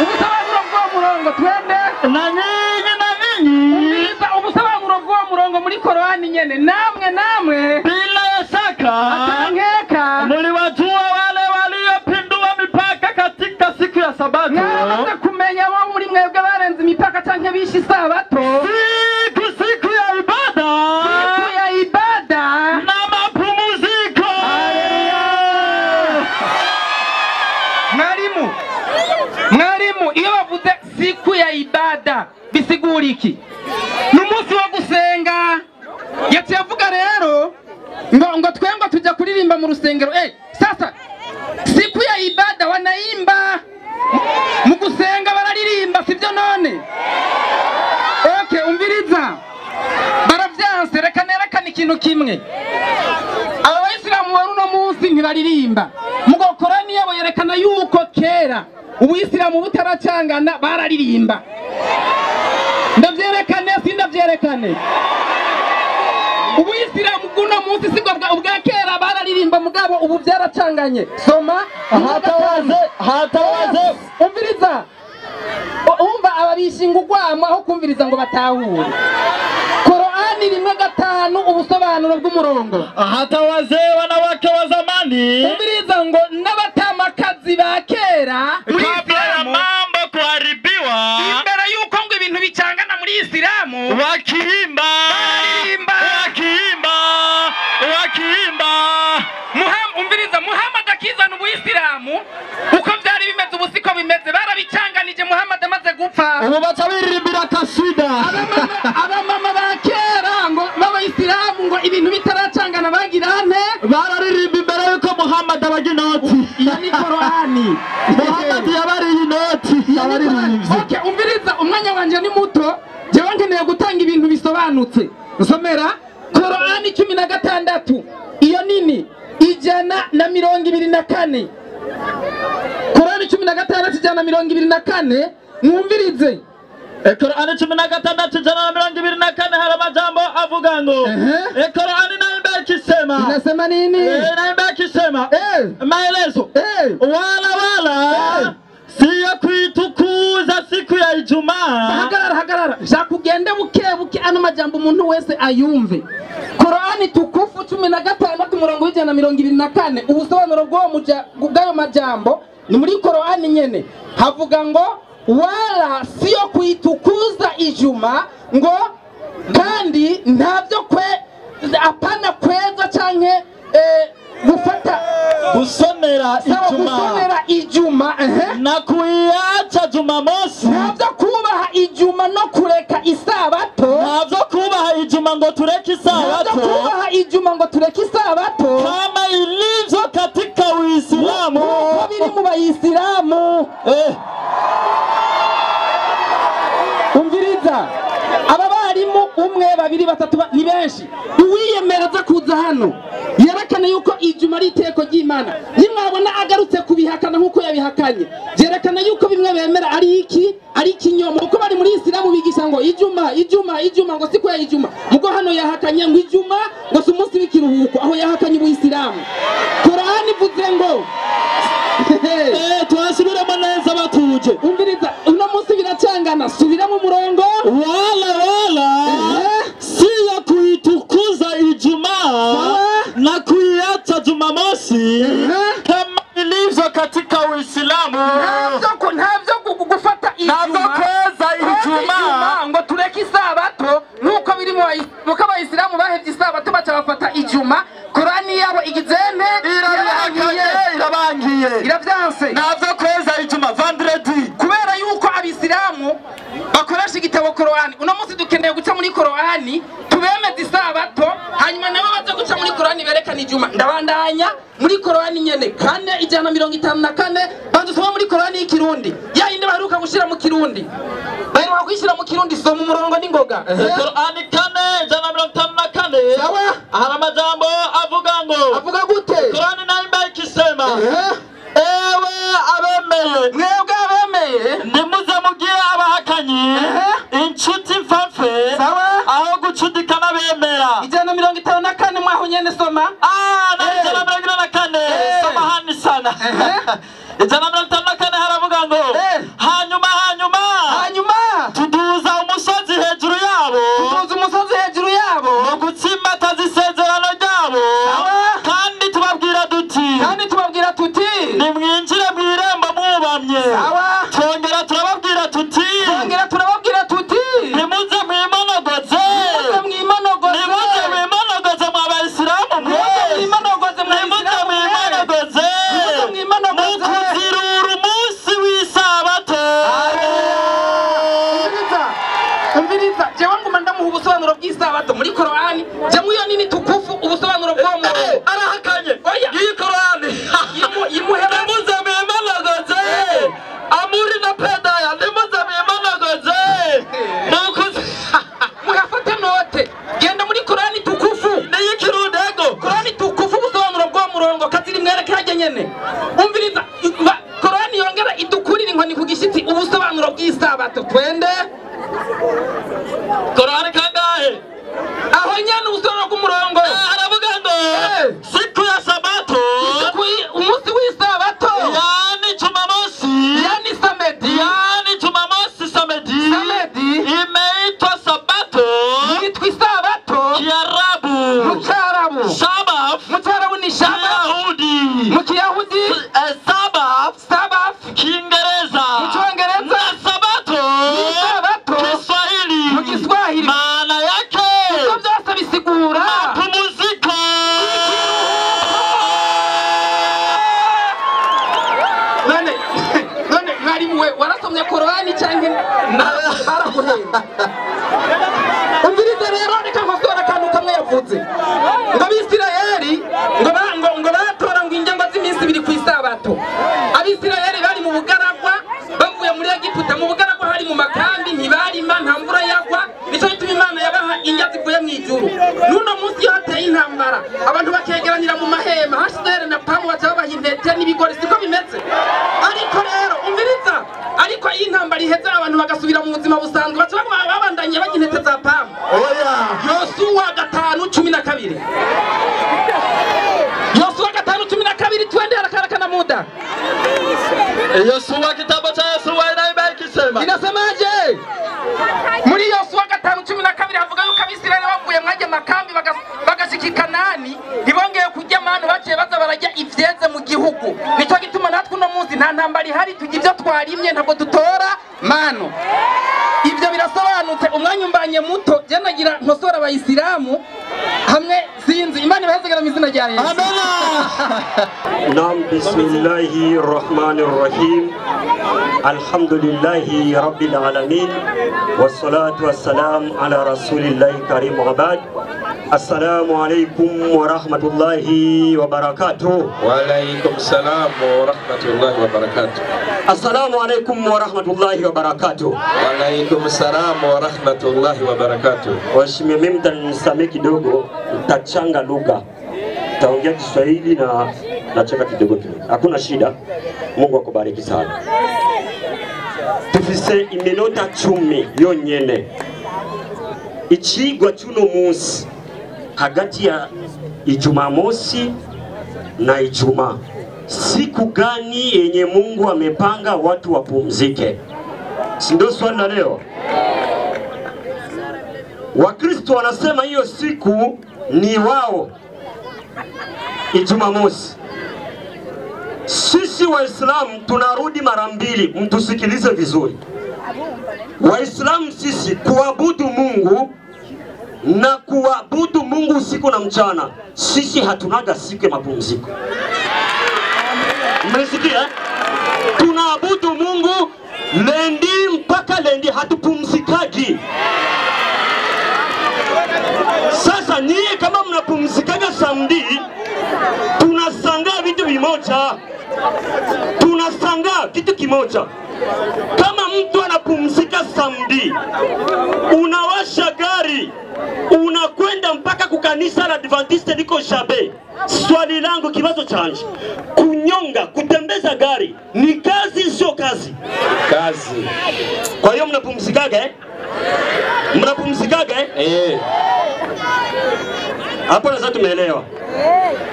Ubusobanuro bw'uwo murongo twende. Na nyinyi na ninyi. Umviriza ubusobanuro bw'uwo murongo muri Korani nyene. Namwe namwe bila ya shaka atankeka muliwajua wale waliopindua mipaka katika siku ya Sabato. Mwamaze kumenya bo muri mwebwe barenze imipaka canke bishe isabato. Siku ya ibada. Siku ya ibada na mapumziko. Mwalimu, mwalimu, iyo bavuze siku ya ibada bisigura iki? Ni umunsi wo gusenga. Yaciye avuga rero ngo twengo tujya kuririmba mu rusengero. Sasa siku ya ibada wanaimba mu gusenga, bararirimba, sibyo none? Okay, umviriza. Baravyanse, reka nerekane ikintu kimwe. Aba bayisilamu bari uno munsi ntibaririmba. Mugo Korani yabo yerekana yuko kera ubuyisilamu butaracangana bararirimba. Ndavyerekane sindavyerekane? Ubuyisilamu bw'uno munsi sibwo ubwa kera bararirimba, mugabo ubu byaracanganye. Soma hatawaze. Umviriza. Umva ababishinga ugwamo aho kumviriza ngo batahure. Korani 1:5 ubusobanuro bw'umurongo. Hata wazee wanawake wa zamani. Umviriza ngo n'abatamakazi ba kera kabla ya mambo kuharibiwa, imbere yuko ngo ibintu bicangana muri Isilamu, wakiimba baririmba, wakiimba, wakiimba. Umviriza, Muhammad akizana ubuyisilamu uko byari bimeze ubu siko bimeze, barabicanganije. Muhammad amaze gupfa ubu baca biririmbira kasida. Abamama ba kera ngo b'abayisilamu ngo ibintu bitaracangana bagira ane, bararirimba imbere yuko Muhammad abaga inoti. Iyo ni Korani. Muhammad yabariye inoti, yabaririmbye. Okay, umviriza, umwanya wanje ni muto, jewe nkeneye gutanga ibintu bisobanutse. Nsomera Korani 16 iyo nini 124. Korani 16 124, mwumvirize. Korani 16 124 hari amajambo avuga ngo Korani naimba ikisema. Inasema nini? Naimba ikisema maelezo wala wala siyo kuitukuza siku ya Ijumaa. Hagarara, hagarara. Nshaka ugende buke buke ano majambo umuntu wese ayumve. Korani tukufu 16 umurongo 124, ubusobanuro bw'ayo majambo ni muri Korani nyene. Havuga ngo wala siyo kuitukuza Ijumaa, ngo kandi ntavyo kwe apana kweza canke gufata gusomera Ijumaa, gusomera Ijumaa na kuiacha Jumamosi. Ntavyo kubaha Ijumaa no kureka isabato. Ntavyo kubaha Ijumaa ngo tureke isabato. Ntavyo kubaha Ijumaa ngo tureke isabato kama ilivyo katika Uislamu, uko biri mu Bayisilamu. Umviriza, aba barimu umwe babiri batatu ni benshi. Uwiyemereza kuza hano yerekana yuko Ijumaa ari iteko ry'Imana. Nimwabona agarutse kubihakana nkuko yabihakanye, byerekana yuko bimwe bemera ari iki, ari ikinyoma. Kuko bari muri Isilamu bigisha ngo Ijumaa, Ijumaa, Ijumaa, ngo siku ya Ijumaa. Mugo hano yahakanye ngo Ijumaa ngo si umunsi w'ikiruhuko, aho yahakanye ubuyisilamu. Korani ivuze ngo twasubiramo neza batuje. Umviriza, uno munsi biracangana, subiramo umurongo. Wala wala siyo kuitukuza Ijumaa na kuiacha Jumamosi kama ilivyo katika Uislamu. Ntavyo gufata Ijumaa, ntavyo kweza Ijumaa ngo tureke isabato nkuko biri mu muko abayisilamu bahevye isabato baca bafata Ijumaa. Korani yabo igizene irabangiye, iravyanse. Ntavyo kweza Ijumaa vendredi, kubera yuko abisilamu bakoresha Bakoresha igitabo Korani. Uno munsi dukeneye guca muri Korani tubemeze isabato, hanyuma nabo baze guca muri Korani berekana ijuma. Ndabandanya muri Korani nyene 4:154, banza usoma muri Korani y'ikirundi, ya yindi baheruka gushira mu Kirundi, baheruka kuyishira mu Kirundi. Soma umurongo n'ingoga. Korani 4:154. Sawa. Hari amajambo avuga ngo, avuga gute? Korani naimba ikisema, ewe abemeye, mwebwe abemeye, nimuze mugire abahakanyi inshuti mfapfe, aho gucudika n'abemera. 154 mwaho nyene soma. Na 144, samahani sana. 154 haravuga ngo, hanyuma hanyuma hanyuma tuduza umusozi hejuru yabo, tuduza umusozi hejuru yabo, mu gutsimbataza isezerano ryabo, kandi tubabwira duti, kandi tubabwira tuti, nimwinjire mu irembo mwubamye. Twongera turababwira tuti, twongera turababwira tuti, nimuze mwimonogoze, nimuze mwimonogoze, nimuze mwimonogoze mwa bayisilamu mwe, mwimonogoze, nimuze mwimonogoze, nimuze mwimonogoze, mukuzirura umunsi w'isabato. Umviriza, umviriza, jewe nguma ndamuha ubusobanuro bw'isabato muri Korani. Je muyo nini tukufu ubusobanuro bwo mu arahakanye. Oya, iyi Korani imuheba, nimuze mwimonogoze, amuri na pedaya, nimuze mwimonogoze, mukuzi murafata note. Genda muri Korani tukufu niyi Kirundi ego, Korani tukufu ubusobanuro bwo murongo kaziri mwereke hajya nyene. Umviriza, Korani yongera idukurira inkoni ku gishitsi ubusobanuro bw'isabato. Twende Korani kangahe? Aho nyene ubusobanuro bw'umurongo. Aravuga ngo siku ya sabato, umunsi w'isabato, yani Jumamosi, yani samedi, yani Jumamosi samedi, samedi imeitwa sabato, yitwa isabato Kiarabu, mu Cyarabu, Sabbath, mu Cyarabu ni Sabbath, Kiyahudi, mu Kiyahudi Sabbath, Sabbath, Kiingereza, mu Cyongereza, na sabato, ni sabato, Kiswahili, mu Kiswahili, maana yake ibyo byose bisigura mapumziko. None none mwarimu we warasomye Korani canke baraguhemba? Umvirize rero, reka nkosora akantu kamwe yavuze ngo Abisirayeli ngo batora ngo ingengo z'iminsi ibiri ku isabato. Abisirayeli bari mu bugaragwa, bavuye muri Egiputa, mu bugaragwa hari mu makambi, ntibarima, nta mvura yagwa, nico gituma Imana yabaha indya zivuye mu ijuru. N'uno munsi iyo hateye intambara abantu bakegeranira mu mahema, HCR na PAM baca babaha intete n'ibigori, siko bimeze? Ariko rero umviriza, ariko iyo intambara iheze abantu bagasubira mu buzima busanzwe, baca babandanye barya intete za PAM. Oya, Yosuwa 5:12, Yosuwa 5:12, twende haraka haraka na muda. Yosuwa, kitabu cha Yosuwa inaimba ikisema, inasemaje? Muri Yosuwa 5:12 havuga yuko Abisirayeli bavuye mwajya makambi bagashika i Kanani, ntibongeye kurya manu, baciye baza bararya ivyeze mu gihugu. Nico gituma natwe uno munsi nta ntambara ihari, turya ivyo twarimye, ntabwo dutora manu. Ibyo birasobanutse. Umwanya umbanye muto, je nagira nkosora abayisilamu hamwe, sinzi Imana ibahezegera mu izina rya Yesu. Amena. Naam, bismillahi rahmani rahim, alhamdulillahi rabbil alamin, wassalatu wassalam ala rasulillahi karim abad. Assalamu alaikum wa rahmatullahi wa barakatuh. Wa alaikum salam wa rahmatullahi wa barakatuh. Assalamu alaikum wa rahmatullahi wa barakatuh. Wa alaikum salam wa rahmatullahi wa barakatuh. Waheshimiwa, mimi mtanisamehe kidogo, nitachanga lugha, nitaongea Kiswahili na nacheka kidogo tu, hakuna shida. Mungu akubariki sana. Tufise iminota 10 yonyene. Icigwa cy'uno munsi hagati ya Ijumamosi na Ijumaa, siku gani yenye Mungu amepanga watu wapumzike? Si ndio swali la leo? Wakristo wanasema hiyo siku ni wao, Ijumamosi. Sisi Waislamu tunarudi mara mbili, mtusikilize vizuri. Waislamu sisi kuabudu Mungu na kuabudu Mungu usiku na mchana, sisi hatunaga siku ya mapumziko. Mnasikia? Tunaabudu Mungu Lendi mpaka lendi hatupumzikagi. Sasa nyie kama mnapumzikaga samedi, tunashangaa vitu vimoja. Tunashangaa kitu kimoja. Kama mtu anapumzika samedi, unawasha gari, unakwenda mpaka kukanisa la Adventiste liko Shabe. Swali langu kibazo chanje, kunyonga, kutembeza gari ni kazi sio kazi? Kazi. Kwa hiyo mnapumzikaga eh? Mnapumzikaga eh? Eh. Hapo sasa tumeelewa.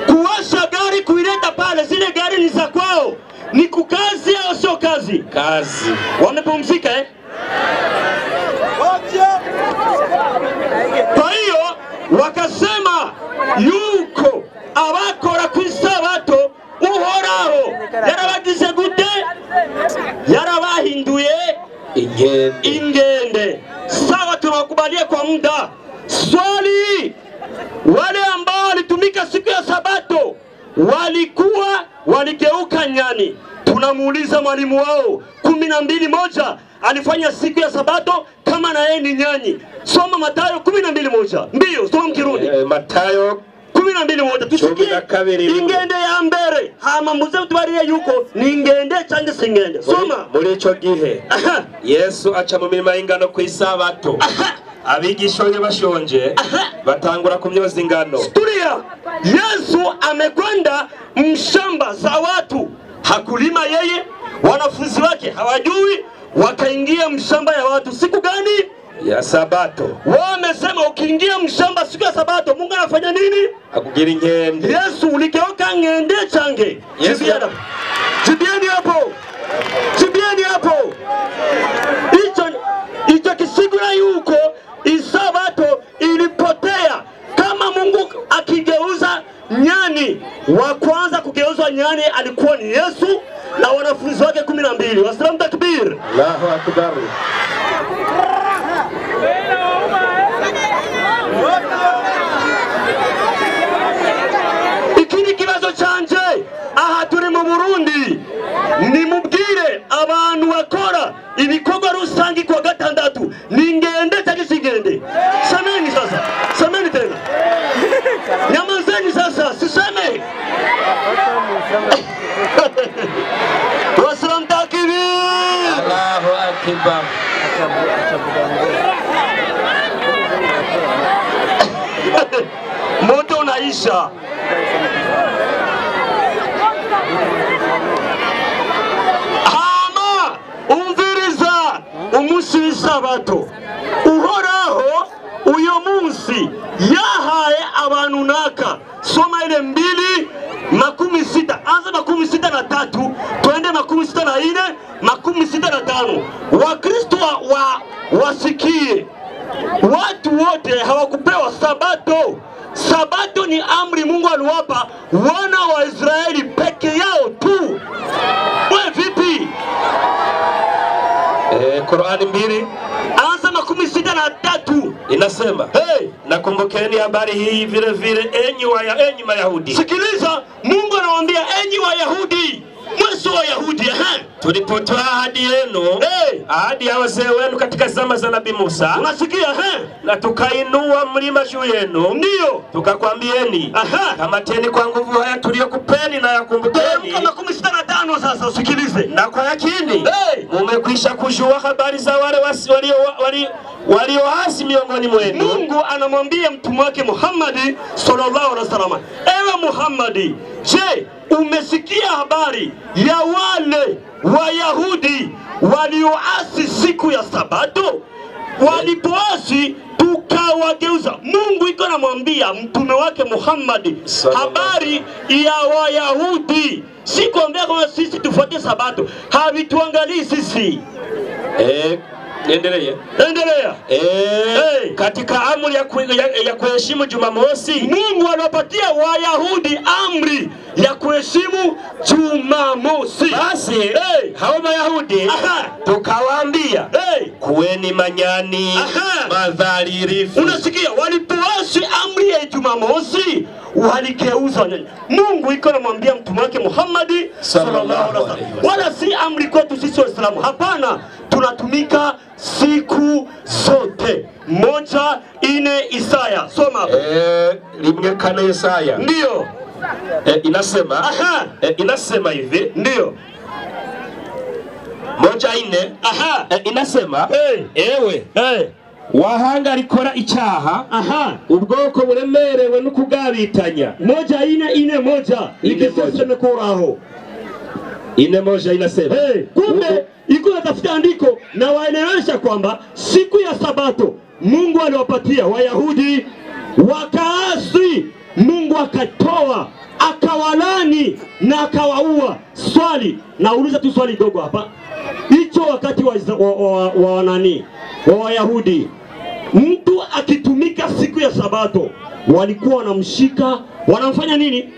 Kuwasha gari kuileta pale, zile gari ni za kwao. Ni kukazi au sio kazi? Kazi. Wamepumzika eh? Kwa hiyo wakasema yuko abakora kwisabato uhoraho yarabagize gute? Yarabahinduye ingende. Sawa, tunakubalia kwa muda. Swali, wale ambao walitumika siku ya sabato walikuwa waligeuka nyani. Tunamuuliza mwalimu wao 12:1 alifanya siku ya sabato kama na yeye ni nyanyi. Soma Mathayo 12:1. Mbio, soma mkirundi. Mathayo 12:1. Tusikie ingende ya mbere. Hama muze mtubariye yuko ni ingende cyangwa singende. Soma. Muri ico gihe Yesu aca mu mirima y'ingano ku isabato. Abigisha be bashonje batangura kumyoza ingano. Tulia. Yesu amekwenda mshamba za watu. Hakulima yeye, wanafunzi wake hawajui, wakaingia mshamba ya watu siku gani? Ya sabato. Wamesema ukiingia mshamba siku ya sabato Mungu anafanya nini? Akugira ingende. Yesu uligeuka ngende change. Yesu jibieni hapo. Jibieni hapo. Hicho kisigura yuko isabato ilipotea. Kama Mungu akigeuza nyani, wa kwanza kugeuzwa nyani alikuwa ni Yesu na wanafunzi wake 12. Wasalamu takbir. Allahu akbar. Ikindi kibazo canje aha turi mu Burundi, nimubwire abantu bakora ibikorwa rusangi kwa gatandatu ni ngende cyangwa singende? Semeni sasa, semeni tena, nyamazeni sasa, siseme. Wasalamu takbir. Allahu akbar. Moto unaisha. Hama umviriza umunsi w'isabato uhoraho uyo munsi yahaye abantu naka. Soma ile 2:16, anza 63 twende 64, 65. Wakristo wasikie, watu wote hawakupewa sabato. Sabato ni amri Mungu aliwapa wana wa Israeli peke yao tu. Wewe vipi? Qur'ani 2 anza 63 inasema, hey, nakumbukeni habari hii vile vile enyi Mayahudi. Sikiliza, Mungu anawaambia enyi Wayahudi, mweso wa Yahudi, tulipotoa ahadi yenu, hey, ahadi ya wazee wenu katika zama za Nabii Musa, unasikia na tukainua mlima juu yenu, ndio tukakwambieni, kamateni kwa nguvu haya tuliyokupeni na yakumbukeni. Kama 65 sasa usikilize. Na kwa yakini, hey, mumekwisha kujua habari za wale walioasi miongoni mwenu. Mungu anamwambia mtume wake Muhammad sallallahu alaihi wasallam, ewe Muhammad, je, umesikia habari ya wale Wayahudi walioasi siku ya sabato? Walipoasi tukawageuza. Mungu iko anamwambia mtume wake Muhammad habari ya Wayahudi, si kuambia kama sisi tufuate sabato, havituangalii sisi. Niendelee. Endelea. Hey. Katika amri ya kuheshimu Jumamosi, Mungu aliwapatia Wayahudi amri ya kuheshimu Jumamosi. Basi hey, hao Mayahudi tukawaambia, hey, kuweni manyani madhalilifu. Unasikia, walipoasi amri ya Jumamosi waligeuza. Mungu iko namwambia mtume wake Muhammad sallallahu alaihi wasallam, wala si amri kwetu sisi Waislamu. Hapana, tunatumika siku zote. 1:4 Isaya, soma hapo. 1:4 Isaya. Ndio. Inasema inasema hivi. Ndio. 1:4. Inasema ewe wahanga rikora icyaha, ubwoko buremerewe no kugabitanya. 1:4:1 ikisema koraho. 4:1 inasema. Kumbe iko natafuta andiko na waelewesha kwamba siku ya Sabato Mungu aliwapatia Wayahudi wakaasi, Mungu akatoa akawalani na akawaua. Swali, nauliza tu swali dogo hapa. Hicho wakati wa nani? Wa Wayahudi, mtu akitumika siku ya Sabato walikuwa wanamshika, wanamfanya nini?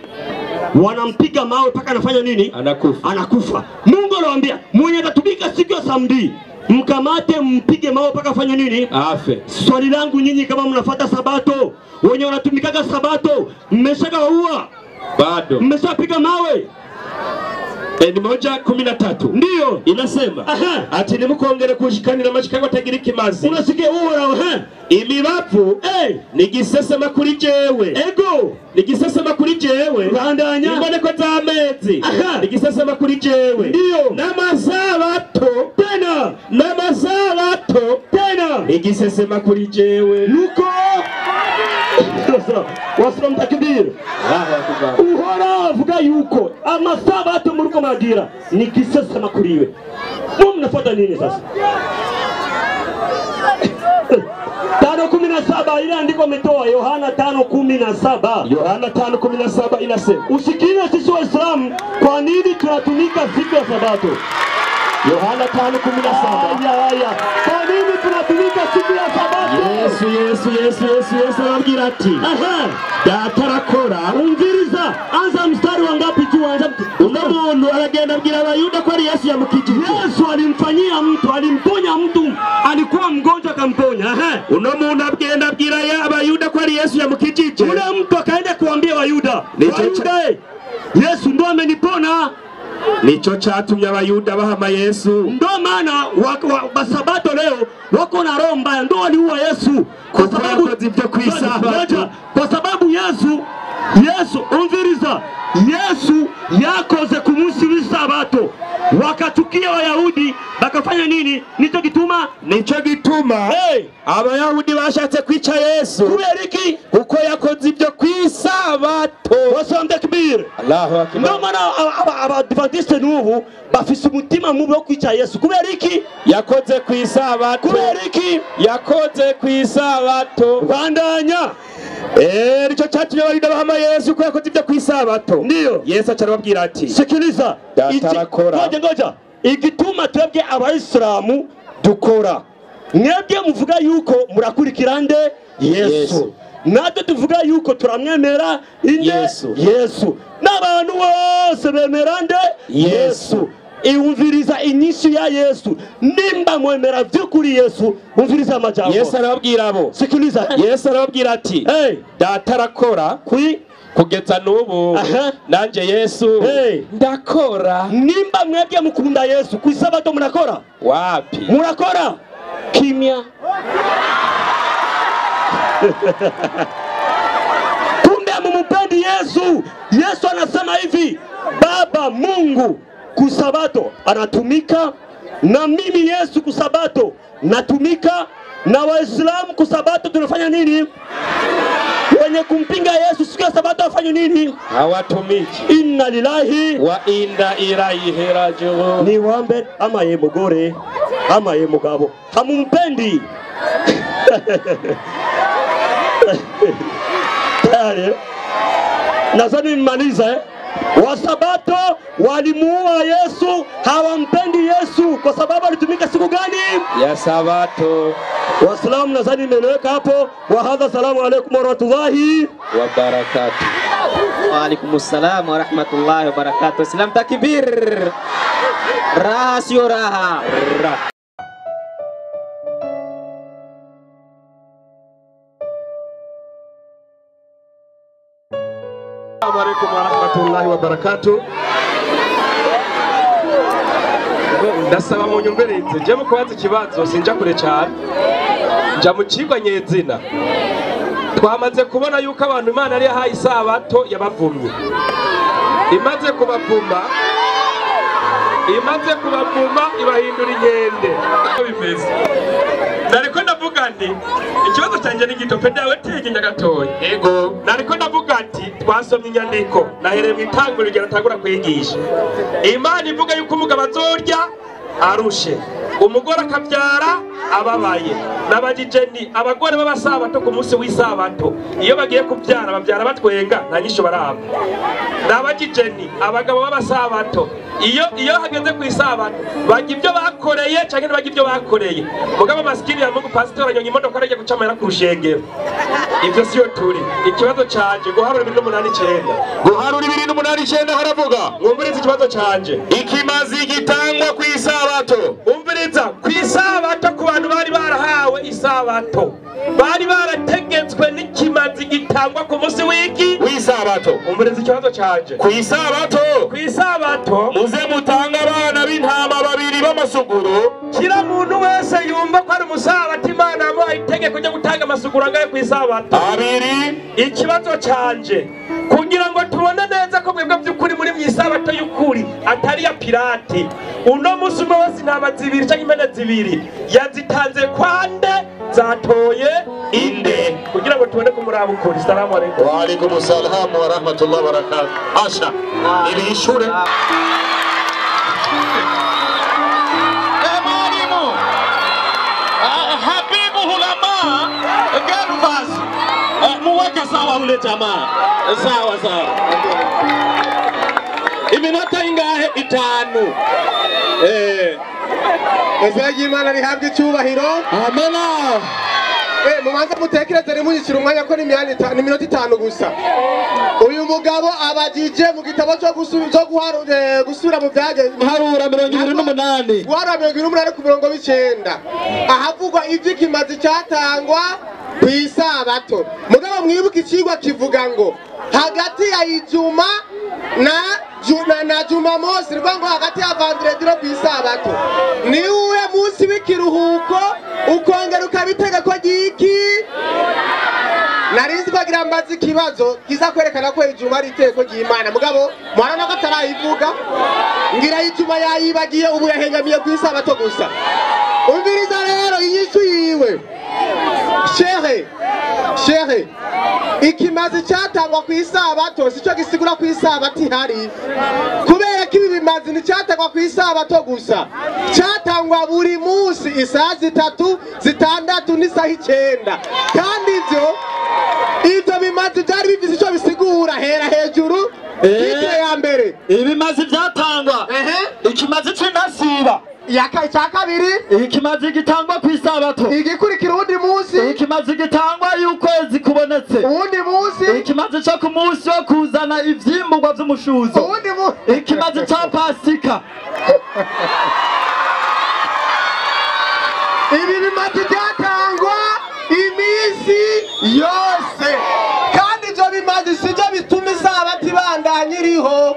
Wanampiga mawe mpaka anafanya nini? Anakufa. Anakufa. Mungu aliwaambia mwenye atatumika siku ya Samdi mkamate mpige mawe mpaka afanye nini? Afe. Swali langu nyinyi, kama mnafuata Sabato, wenye wanatumikaga Sabato, mmeshakawaua? Bado. Mmeshapiga mawe? Ni 1:13. Ndio. Inasema ati nimukongere kushikanira amashikangwa atagira ikimazi. Unasikia uhoraho imibavu nigisesema kuri jewe. Ego nigisesema kuri jewe. Bandanya. Imboneko z'amezi nigisesema kuri jewe. Ndio. N'amasabato tena. N'amasabato tena nigisesema kuri jewe. Nuko Waslam takbir. Uhora avuga yuko amasabato muruko magira ni kisesema kuriwe. Mu mnafuata nini sasa? 5:17 ile andiko umetoa Yohana 5:17. Yohana 5:17 inasema, usikilize sisi Waislamu kwa nini tunatumika siku ya Sabato. Yohana 5:17. Haya. Kwa nini tunatumika siku ya Sabato? Yesu Yesu Yesu Yesu Yesu arabwira ati, Data arakora. Umviriza, anza mstari wa ngapi tu anza. Uno muntu aragenda abwira Abayuda ko ari Yesu yamukijije. Yesu alimfanyia mtu, alimponya mtu, alikuwa mgonjwa akamponya. Uno muntu agenda abwira Abayuda ko ari Yesu yamukijije. Ule mtu akaenda kuambia Wayuda, Wayuda, Yesu ndo amenipona. Nicho chatumye Abayuda bahama Yesu. Ndo maana Sabato leo wako na roho mbaya, ndo waliua Yesu kwa sababu ibyo kwisabato. Kwa sababu Yesu umviriza, Yesu yakoze ku munsi w'isabato, wakachukia Wayahudi bakafanya nini? Nicho gituma, nicho gituma Abayahudi bashatse kwica Yesu. Kubera iki? Kuko yakoze ibyo kwisabato. Waslam takbir. Allahu akbar. Ndo maana Abadventiste n'ubu bafise umutima mubi wo kwica Yesu. Kubera iki? Yakoze kwisabato. Kubera iki? Yakoze kwisabato. Bandanya. Nicho cyatumye Abayuda bahama Yesu ko yakoze ibyo kwisabato. Ndio. Yesu acarababwira ati, sikiliza, Data arakora. Ngoja. Igituma twebwe Abayisilamu dukora, mwebwe muvuga yuko murakurikira nde? Yesu. Natwe tuvuga yuko turamwemera inde? Yesu. N'abantu bose bemera nde? Yesu. Iumviriza inyishu ya Yesu. Nimba mwemera vy'ukuri Yesu, umviriza amajambo. Yesu arababwira abo. Sikiliza. Yesu arababwira ati, Data arakora kugeza n'ubu nanje Yesu ndakora. Nimba mwebwe mukunda Yesu, kwisabato murakora? Wapi? Murakora? Kimya. Kumbe mumupendi Yesu. Yesu anasema hivi, Baba Mungu kusabato anatumika, na mimi Yesu kusabato natumika, na Waislamu kusabato tunafanya nini? Wenye kumpinga Yesu siku ya Sabato wafanye nini? Hawatumiki. Inna lillahi wa inna ilaihi rajiun. Ni wambe ama ye mugore ama ye mugabo, hamumpendi. Tayari nadhani nimaliza. Wasabato walimuua Yesu, hawampendi Yesu kwa sababu alitumika siku gani? Ya Sabato. Waislamu, nadhani nimeeleweka hapo. Wa hadha, salamu alaykum warahmatullahi wabarakatuh. Wa alaikumussalam wa rahmatullahi wa barakatuh. Islam takbir. Raha sio raha. Raha. Assalamu alaikum warahmatullahi wabarakatuh. Ndasaba mu nyumvirize je mu kubaza ikibazo sinja kure cyane, nja mu cigwa nyezina. Twamaze kubona yuko abantu Imana yari yahaye isabato yabavumye, imaze kubavuma ibahindura inkende. Bimeze nariko ndavuga nti ikibazo cyanjye ni gito pe dawe tiginya gatoya. Yego nariko ndavuga ati twasomye inyandiko nahereye mu itanguriro rigera tangura kwigisha. Imana ivuga yuko umugabo azorya arushe, umugore akabyara ababaye. Nabajije ni abagore b'abasabato ku munsi w'isabato iyo bagiye kubyara babyara batwenga nta nyisho baraba. Nabajije ni abagabo b'abasabato iyo hageze ku isabato bajya ibyo bakoreye canke ntibajya ibyo bakoreye. Mugabo maskini ya Mungu pastor anyonye imodoka arajya guca amahera ku rushengero. Ivyo siyo turi. Ikibazo canje guharura 289. Guharura 289 haravuga. Mwumvirize ikibazo canje. Ikimazi gitangwa ku isabato. Umviriza ku isabato ku bantu bari barahawe isabato bari barategetswe n'ikimazi gitangwa ku munsi w'iki w'isabato. Umviriza ikibazo canje. Ku isabato, ku isabato muze mutanga abana b'intama babiri b'amasuguru. Kila muntu wese yumva ko ari umusabato Imana yamuhaye itegeko ryo gutanga amasuguru angahe ku isabato? Abiri. Ikibazo canje kugira ngo tubone neza ko mwebwe by'ukuri muri mu isabato y'ukuri atari ya pirati. Uno munsi umwe wese intama zibiri canke impene zibiri yazitanze kwande zatoye inde kugira ngo tubone ko muraba ukuri. Salamu alaykum. Wa alaykum salam wa rahmatullahi wa barakatuh. Asha ibishure Mwalimu Habibu Hulama Gervas, muweke sawa ule jamaa. Sawa sawa. Iminota ingahe? Itanu. Izina ry'Imana rihabwe icyubahiro. Amena. Mubanza mutekereze rimunyikira umwanya ko ni iminota 5 gusa. Uyu mugabo abajije mu gitabo cyo gusubira mu byageze harura 28. Guharura 28 ku murongo w'icenda. Ahavugwa ivy'ikimazi cyatangwa ku isabato. Mugabo mwibuke icigwa kivuga ngo hagati ya Ijuma na Jumamosi, ni ngo hagati ya vendredi no ku isabato ni uwe munsi w'ikiruhuko ukongera ukabitega ko giki. Nari nzi bagira mbazi ikibazo kiza kwerekana ko Ijuma ari iteko ry'Imana. Mugabo mwarana ko atarayivuga ngira Ijuma yayibagiye ubu yahengamiye ku isabato gusa. Umviriza rero inyishu yiwe. Shehe ikimazi cyatangwa ku isabato sico gisigura ku isabato ihari, kubera ko ibi bimazi nticyatangwa ku isabato gusa, cyatangwa buri munsi isaha 3, 6 n'isaha 9. Kandi ivyo bimazi byari bifise ico bisigura. Hera hejuru titire ya mbere ibimazi byatangwa ikimazi c'intasiba icya kabiri ikimazi gitangwa ku isabato igikurikira uwundi munsi ikimazi gitangwa y'ukwezi kubonetse uwundi munsi ikimazi cyo ku munsi wo kuzana ivyimburwa vy'umushuzo uwundi munsi ikimazi ca Pasika. Ibi bimazi byatangwa iminsi yose, kandi ivyo bimazi sivyo bituma isabato ibandanya iriho.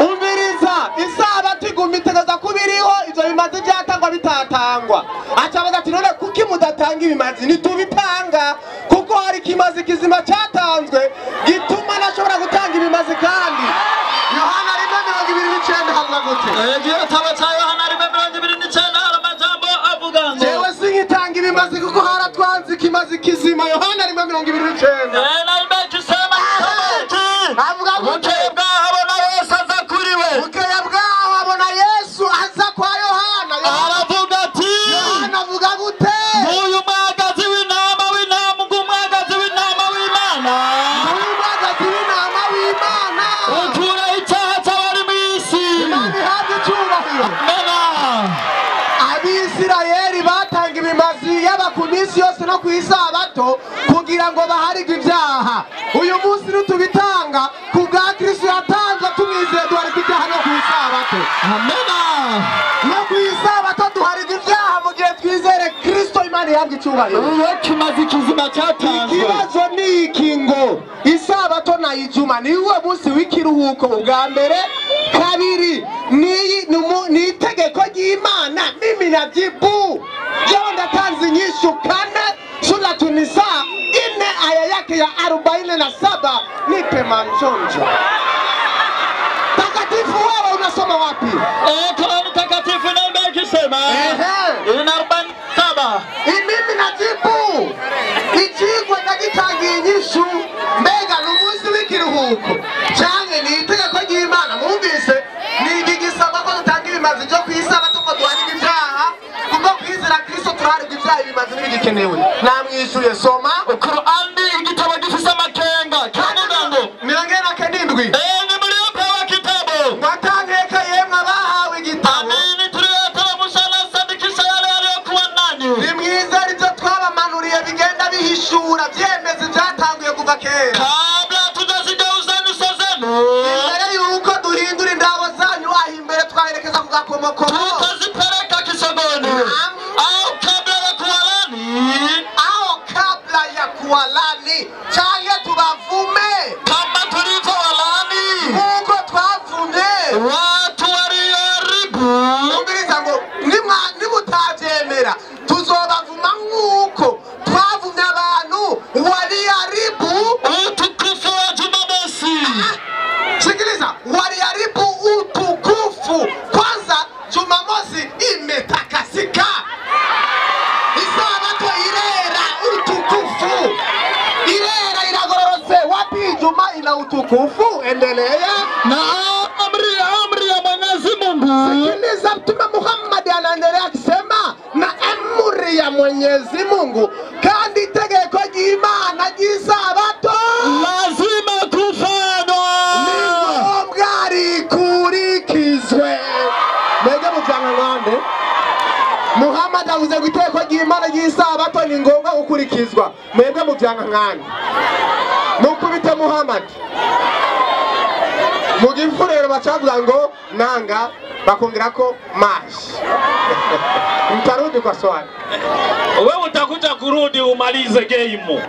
Umviriza, isabato iguma itegeza kuba iriho, ivyo bimazi byatangwa bitatangwa. Acabaza ati none kuki mudatanga ibimazi? Ntitubitanga kuko hari ikimazi kizima cyatanzwe gituma nashobora gutanga ibimazi. Kandi Yohana 1:29 havuga gute? Igitabo ca Yohana 1:29 hari amajambo avuga ngo jewe sinkitanga ibimazi kuko haratwanze ikimazi kizima. Yohana 1:29 avuga gute? Bukeye bwaho abona Yesu aza kuri we. Bukeye bwaho abona Yesu aza kwa Yohana. Aravuga ati Yohana avuga gute? Uyu mwagazi w'intama w'intama ng'umwagazi w'intama w'Imana. Uyu mwagazi w'intama w'Imana. Ukura ku isabato kugira ngo baharigwe ibyaha. Uyu munsi nitubitanga ku bwa Kristo yatanzwe tumwizeye, duharigwa ibyaha no ku isabato. Amena. No ku isabato duharigwa ibyaha mu gihe twizere Kristo. Imana ihabwa icyubahiro. Uwo kimazi kizima cyatanzwe. Ikibazo ni iki ngo isabato na ijuma ni uwo munsi w'ikiruhuko ubwa mbere, kabiri ni itegeko ry'Imana. Mimi najibu jewe ndatanze inyishu kane, Suratu Nisa 4 aya yake ya 47. Nipe manjonjo takatifu. Wewe unasoma wapi? Korani takatifu inaenda ikisema ina 47. Mimi najibu ikigwa ndagitangiye inyishu. Mbega ni umunsi w'ikiruhuko canke ni itegeko ry'Imana? Mwumvise ni igisaba ko dutanga ibimazi byo kw'isabato ngo duharigwe ibyaha. Kubwo kwizera Kristo turaharigwa ibyaha, ibimazi ntibigikenewe. Namwishuye. Soma Korani igitabo gifise amakenga kivuga ngo 47. Enyi mliopewa kitabu, mwatangeka yemwe abahawe igitabo, amini tuliyoteremsha na sadikisha yale yaliyokuwa nanyi. Nimwizere ibyo twabamanuriye bigenda bihishura byemeza ibyatanguye kuva kera. Kabla hatujazigeuza nyuso zenu, imbere yuko duhindura indabo zanyu, aho imbere twaherekeza ku gakomokomo, tutazipeleka kisogoni, au kabla ya kuwalani, au kabla ya kuwalani canke tubavume kama tulivyowalani, nk'uko twavumye watu walioharibu. Umviriza ngo nimutavyemera tuzobavuma nk'uko twavumye abantu waliharibu utukufu wa Jumamosi. Sikiliza, waliharibu utukufu. Kwanza Jumamosi imetakasika, isabato irera utukufu, irera iragororotse. Wapi Ijumaa ina utukufu? Endelea. Na amri ya Mwenyezi Mungu. Sikiliza, Mtume Muhammad anaendelea akisema na amri ya Mwenyezi Mungu kandi itegeko ry'Imana ry'isabato lazima kufanywa, ni ngombwa rikurikizwe. Mwege muvanga ngande Muhammad avuze ngo itegeko ry'Imana ry'isabato ni ngombwa gukurikizwa. Mwebwe muvyanga nkande mukubite Muhammad mu gifurero bacavuga ngo nanga bakongera ko mashi. Mtarudi kwa swali. Wewe utakuja kurudi umalize game.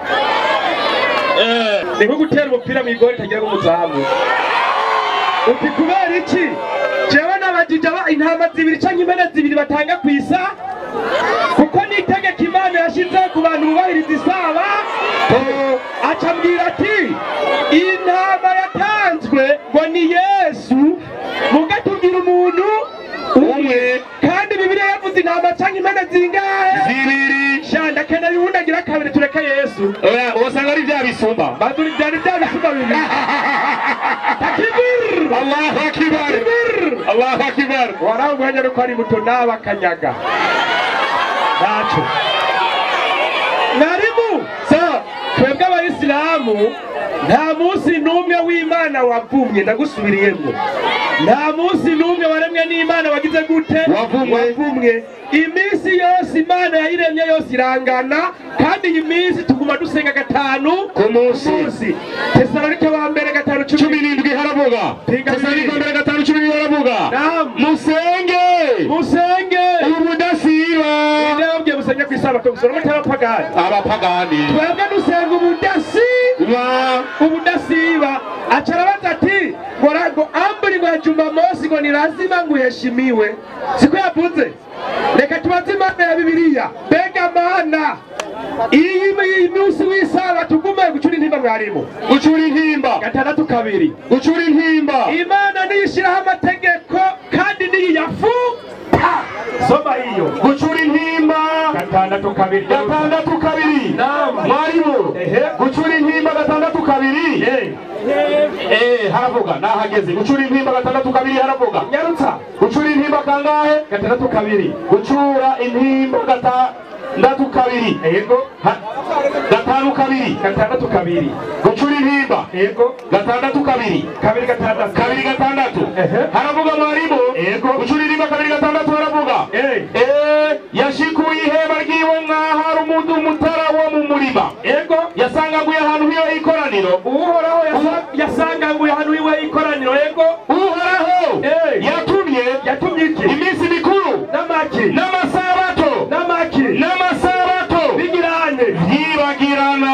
Ni nko gutera umupira mu igori itagira umuzamu. Uti kubera iki? Jewe n'abajija ba intama zibiri canke impene zibiri batanga kwisa, kuko ni itegeko Imana yashize ku bantu bubahiriza isaba. Acambwira ati intama yatanzwe ngo ni Yesu, mugatubwira umuntu umwe, kandi Bibiliya yavuze intama canke impene zingahe? Zibiri. Sha ndakeneye uwundi agira kabiri tureke Yesu. Oya, usanga ari vya bisumba. Baduri byari vya bisumba bibiri. Takbir! Allahu akbar! Allahu akbar! Warawe mwanya nuko ari muto n'abakanyaga. Naco. Mwarimu, sa twebwe abayisilamu nta munsi n'umwe w'Imana wavumye, ndagusubiriyemo. Nta munsi n'umwe waremwe n'Imana wagize gute? Wavumwe. Iminsi yose Imana yayiremye yose irangana, kandi iyi minsi tuguma dusenga gatanu ku munsi. Tesalonike wa mbere 5:17 haravuga. Tesalonike wa mbere 5:17 haravuga. Musenge, musenge ubudasiba. Ndababwiye musenge kwisabato gusa n'umutaba pagani. Abapagani. Twebwe dusenga ubudasiba. Ubudasiba. Acharabaza ati ngo amri ngo Jumamosi ngo ni lazima nguheshimiwe. Siko yavuze. Reka tubaze Imana ya Bibiliya. Mbega mana iyi munsi w'isaba tugume gucura intimba mwarimu. Gucura intimba. 6:2. Gucura intimba. Imana niyishiraho amategeko kandi niyiyafuta. Soma hiyo. Gucura intimba. 6:2. 6:2. Naam. Mwarimu. Gucura intimba 6:2. Haravuga nahageze. Gucura intimba 6:2 haravuga. Nyarutsa. Gucura intimba kangahe? 6:2. Gucura intimba 6:2. Yego. 5:2. 6:2. Gucura intimba. Yego. 6:2. 2:6. 2:6. Haravuga mwarimu. Yego. Gucura intimba 2:6 haravuga. Yashikuye ihema ryiwe nkaho ari umutara wo Yasanganguye ahantu hiwe ikoraniro. Uhoraho yasanganguye ahantu hiwe ikoraniro. Yego, Uhoraho yatumye iki? Iminsi mikuru n'amaki n'amasabato n'amaki n'amasabato bigirane byibagirana.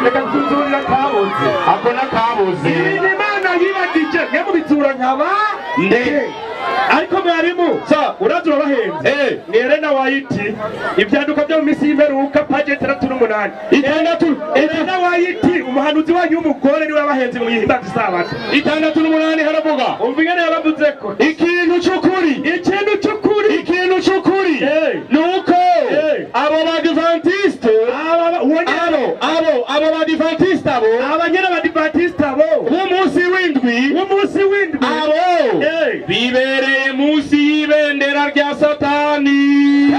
Reka tuzurira kabuze ako nakabuze. Ibintu Imana yibagije mwe mubizura nkaba nde. Ariko mwarimu uraza urabahenze. Ni Elena White, ibyanduka byo mu minsi y'imperuka, paje 68. Elena White, umuhanuzi wanyu w'umugore, niwe wabahenze mu yihimbaza isabato. 68 haravuga. Umva ingene yabavuze ko ikintu c'ukuri, ikintu c'ukuri, ikintu c'ukuri nuko abo badivantiste, abo badivantiste, abo abanyene badivantiste, abo b'umunsi w'indwi, b'umunsi w'indwi, abo bibereye munsi y'ibendera rya Satani.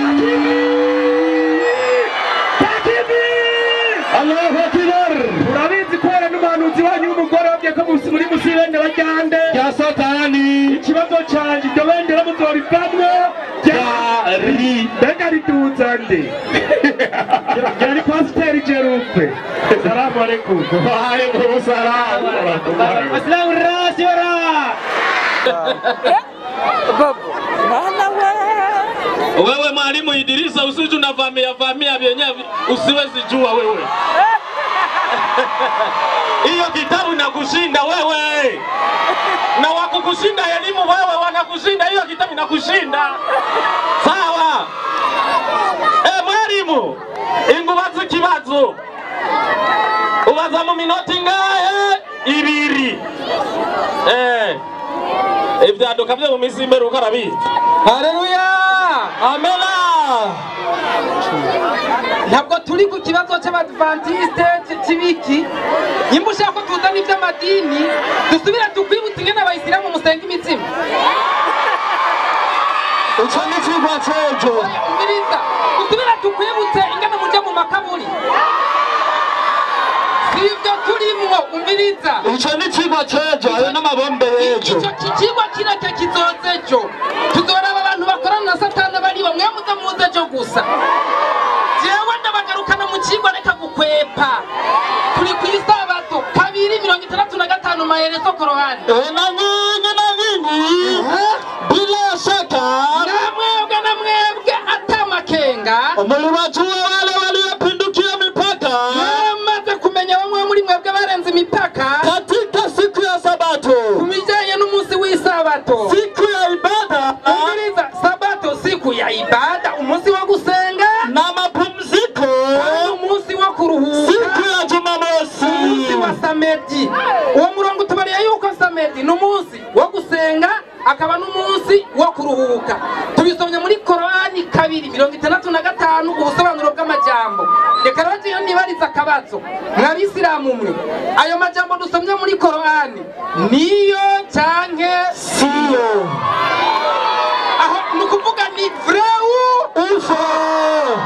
Takbir! Allahu Akbar! Urabizi ko era n'umuhanuzi wanyu w'umugore wabwiye ko muri munsi y'ibendera ryande rya Satani. Ikibazo canje, iryo bendera muzorivamwo ryari? Mbega riduza nde? Yari Pasiteri Jerupe. Salamu alaikum. Wa alaikum salam. Waislamu rasi wara. Wewe mwalimu Idrisa, usije unavamia vamia vyenyewe usiwezi jua wewe. Hiyo kitabu nakushinda wewe. Na wakukushinda elimu wewe wanakushinda, hiyo kitabu nakushinda. Sawa. Mwalimu, ingubaza ikibazo. Ubaza mu minota ingahe? Ibiri. Ibyaduka byo mu minsi y'imperuka arabizi. Haleluya! Amena! Ntabwo turi ku kibazo cy'abadventiste cy'ibiki. Nimba ushaka ko tuzana iby'amadini, dusubira tukwibutsa ingene abayisilamu musenga imitsima. Ico ni icigwa c'ejo. Umviriza, dusubira tukwibutse ingene muja mu makaburi. Sivyo turimwo, umviriza. Ico ni icigwa c'ejo, ayo n'amabombe y'ejo. Ico kicigwa kireke kizoza ejo. Tuzoraba abantu bakorana na Satani baribo, mwe muze muze ejo gusa. Jewe ndabagarukana mu cigwa, reka gukwepa. Turi ku isabato 2:65 maherezo Korowani. Na nyinyi na nyinyi bila shaka na mwebwe na mwebwe atamakenga mliwajua wale waliopindukia mipaka, mwamaze kumenya bamwe muri mwebwe barenze imipaka katika siku ya Sabato, ku bijanye n'umunsi w'isabato, siku ya ibada. Umviriza, sabato siku ya ibada, umunsi wo gusenga na mapumziko, umunsi wo kuruhuka, siku ya Jumamosi, umunsi wa samedi. Uwo murongo utubariye yuko samedi ni umunsi wo gusenga akaba n'umunsi wo kuruhuka. Tubisomye muri Korani 2:65 ubusobanuro bw'amajambo. Reka rero tuyo nibariza akabazo mwabisilamu mwe, ayo majambo dusomye muri Korani niyo canke siyo? Aho ni ukuvuga ni vrai ou faux?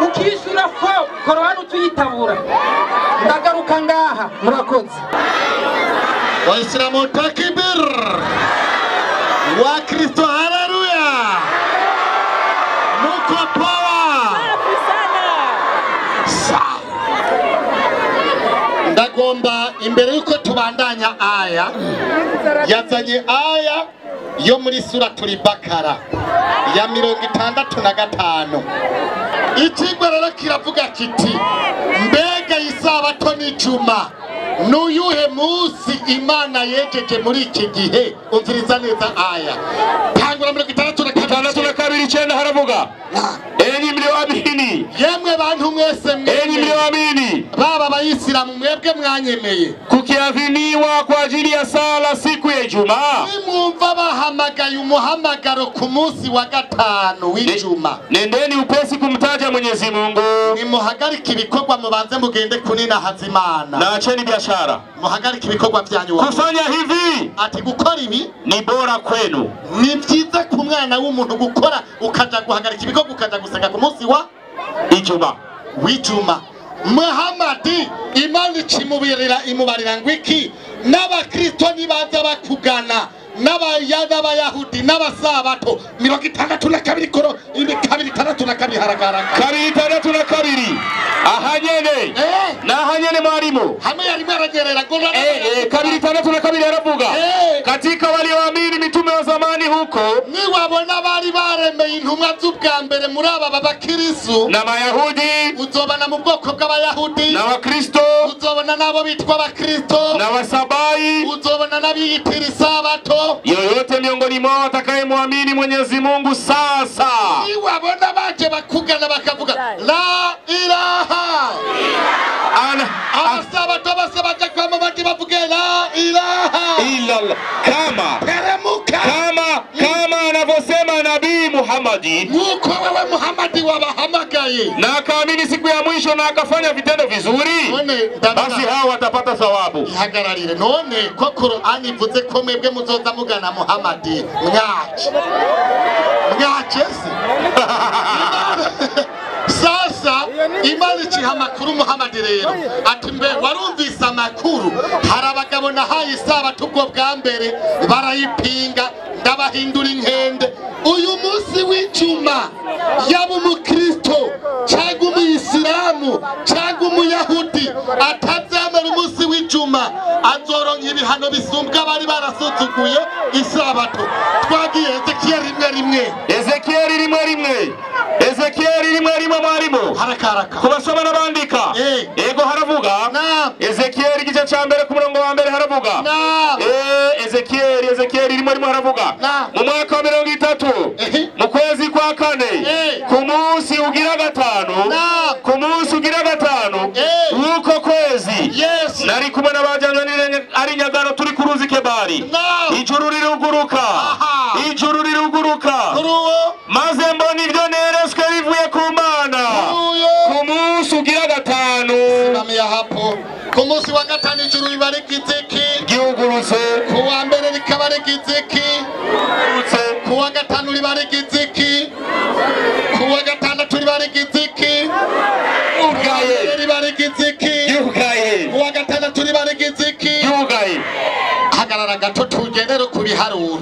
Ukishura faux, Korani tuyitabura. Ndagaruka ngaha, murakoze. Waislamu takbir! Wakristo haleluya! Muko power! Safi sana. Ndagomba imbere yuko tubandanya aya yazanye aya yo muri Suratul Bakara ya 65. Ikigwa rero kiravuga kiti mbega isabato n'ijuma n'uyuhe munsi Imana yejeje muri iki gihe? Umviriza neza aya. Tangura 62:9 haravuga enyi mlioamini, yemwe bantu mwese enyi mlioamini, baba abayisilamu mwebwe mwanyemeye kukiadhiniwa kwa ajili ya sala siku ya Ijumaa, nimwumva bahamagaye umuhamagaro ku munsi wa gatanu w'ijuma, nendeni upesi kumtaja Mwenyezi Mungu, nimuhagarike ibikorwa mubanze mugende kunina hazimana, na acheni biashara, muhagarike ibikorwa byanyu. Kufanya hivi, ati gukora ibi ni bora kwenu, ni byiza ku mwana w'umuntu gukora ukaja guhagarika ibikorwa ukaja gusenga ku munsi wa Ijumaa w'ijuma. Muhammadi Imana ikimubarira imubarira ngo iki? N'abakristo nibaza bakugana n'abayahudi n'abasabato 62 koro 262 haragaragara 262 ahanyene na ahanyene mwalimu hamwe yarimo aragerera 262 aravuga katika walioamini mitume wa zamani huko niwabona bari baremeye intumwa z'ubwa mbere muri aba babakirisu na Mayahudi uzobana mu bwoko bw'abayahudi na Wakristo uzobona nabo bitwa abakristo na Wasabai uzobona n'abiyitira isabato yoyote miongoni mwao atakayemwamini Mwenyezi Mungu sasa niwabona baje bakugana bakavuga la ilaha ana abasabato bose baje kwama bati bavuge la ilaha illa kama teremuka kama anavyosema Nabii Muhammadi nkuko wewe Muhammadi wabahamagaye na akaamini siku ya mwisho na akafanya vitendo vizuri basi hao watapata thawabu. Ihagararire none ko Qur'ani ivuze ko mwebwe muzoza mugana Muhammadi mwache mwache se sasa Imana ikiha amakuru Muhammadi rero ati mbe warumvise amakuru hari abagabo nahaye isabato ubwo bwa mbere barayipinga ndabahindura inkende uyu munsi w'ijuma yaba umukristo cyangwa umuyisilamu cyangwa umuyahudi atazemera umunsi w'ijuma azoronka ibihano bisumbwa bari barasuzuguye isabato. Twagiye Ezekiel 1:1 Ezekiel 1:1 Ezekiel 1:1 mwalimu harakaraka kubasoma n'abandika yego haravuga Ezekiel igice ca mbere ku murongo wa mbere haravuga Ezekiel 1:1 haravuga mu mwaka wa 30 mu kwezi kwa kane ku munsi ugira gatanu ku munsi ugira gatanu w'uko kwezi nari kumwe n'abajyanywe ari Nyagano turi ku ruzi Kebari ijuru riruguruka ijuru riruguruka maze mbona ibyo neretswe bivuye ku Mana ku munsi ugira gatanu. Simamia hapo ku munsi wa gatanu ijuru riba rigiziki ryugurutse ku wa mbere rikaba rigiziki ku wa gatanu riba rigiziki ku wa gatandatu riba rigiziki yugaye riba rigiziki yugaye ku wa gatandatu riba rigiziki yugaye. Hagarara gato tugendere ku biharuro.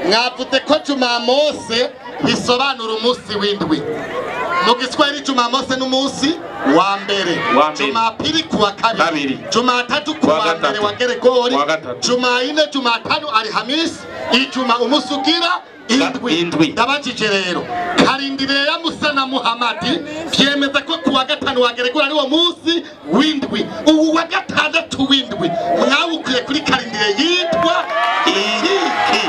Mwavuze ko Jumamose bisobanura umunsi w'indwi mu Giswahili Jumamose n'umunsi wa mbere, Jumapili kuwa kabiri, Jumatatu kuwa mbere wa Geregori, Jumaine, Jumatano, Alhamisi, Ijuma umunsi ugira indwi. Ndabajije rero karindire ya Musa na Muhammadi vyemeza ko kuwa gatanu wa Geregori ari wo munsi w'indwi. Ubu wa gatandatu w'indwi mwawukuye kuri karindire yitwa iki?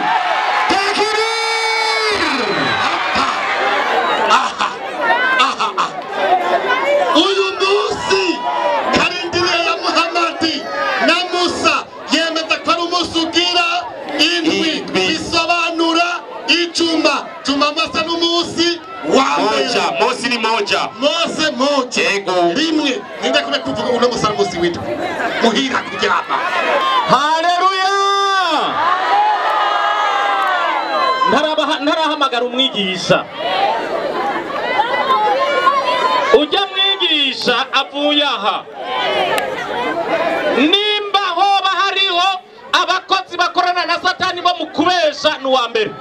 Uyu munsi karindire ya Muhammadi na Musa yemeza ko ari umunsi ugira indwi bisobanura ijuma. Jumamose n'umunsi wa mbere. Mose ni moja. Mose moja. Yego. Rimwe. Ninde kube kuvuga uno musa n'umunsi w'indwi muhira kuryama. Haleluya. Ntarahamagara umwigisha ujya mwigisha avuye aha nimba hoba hariho abakozi bakorana na Satani bo mu kubesha ni uwa mbere.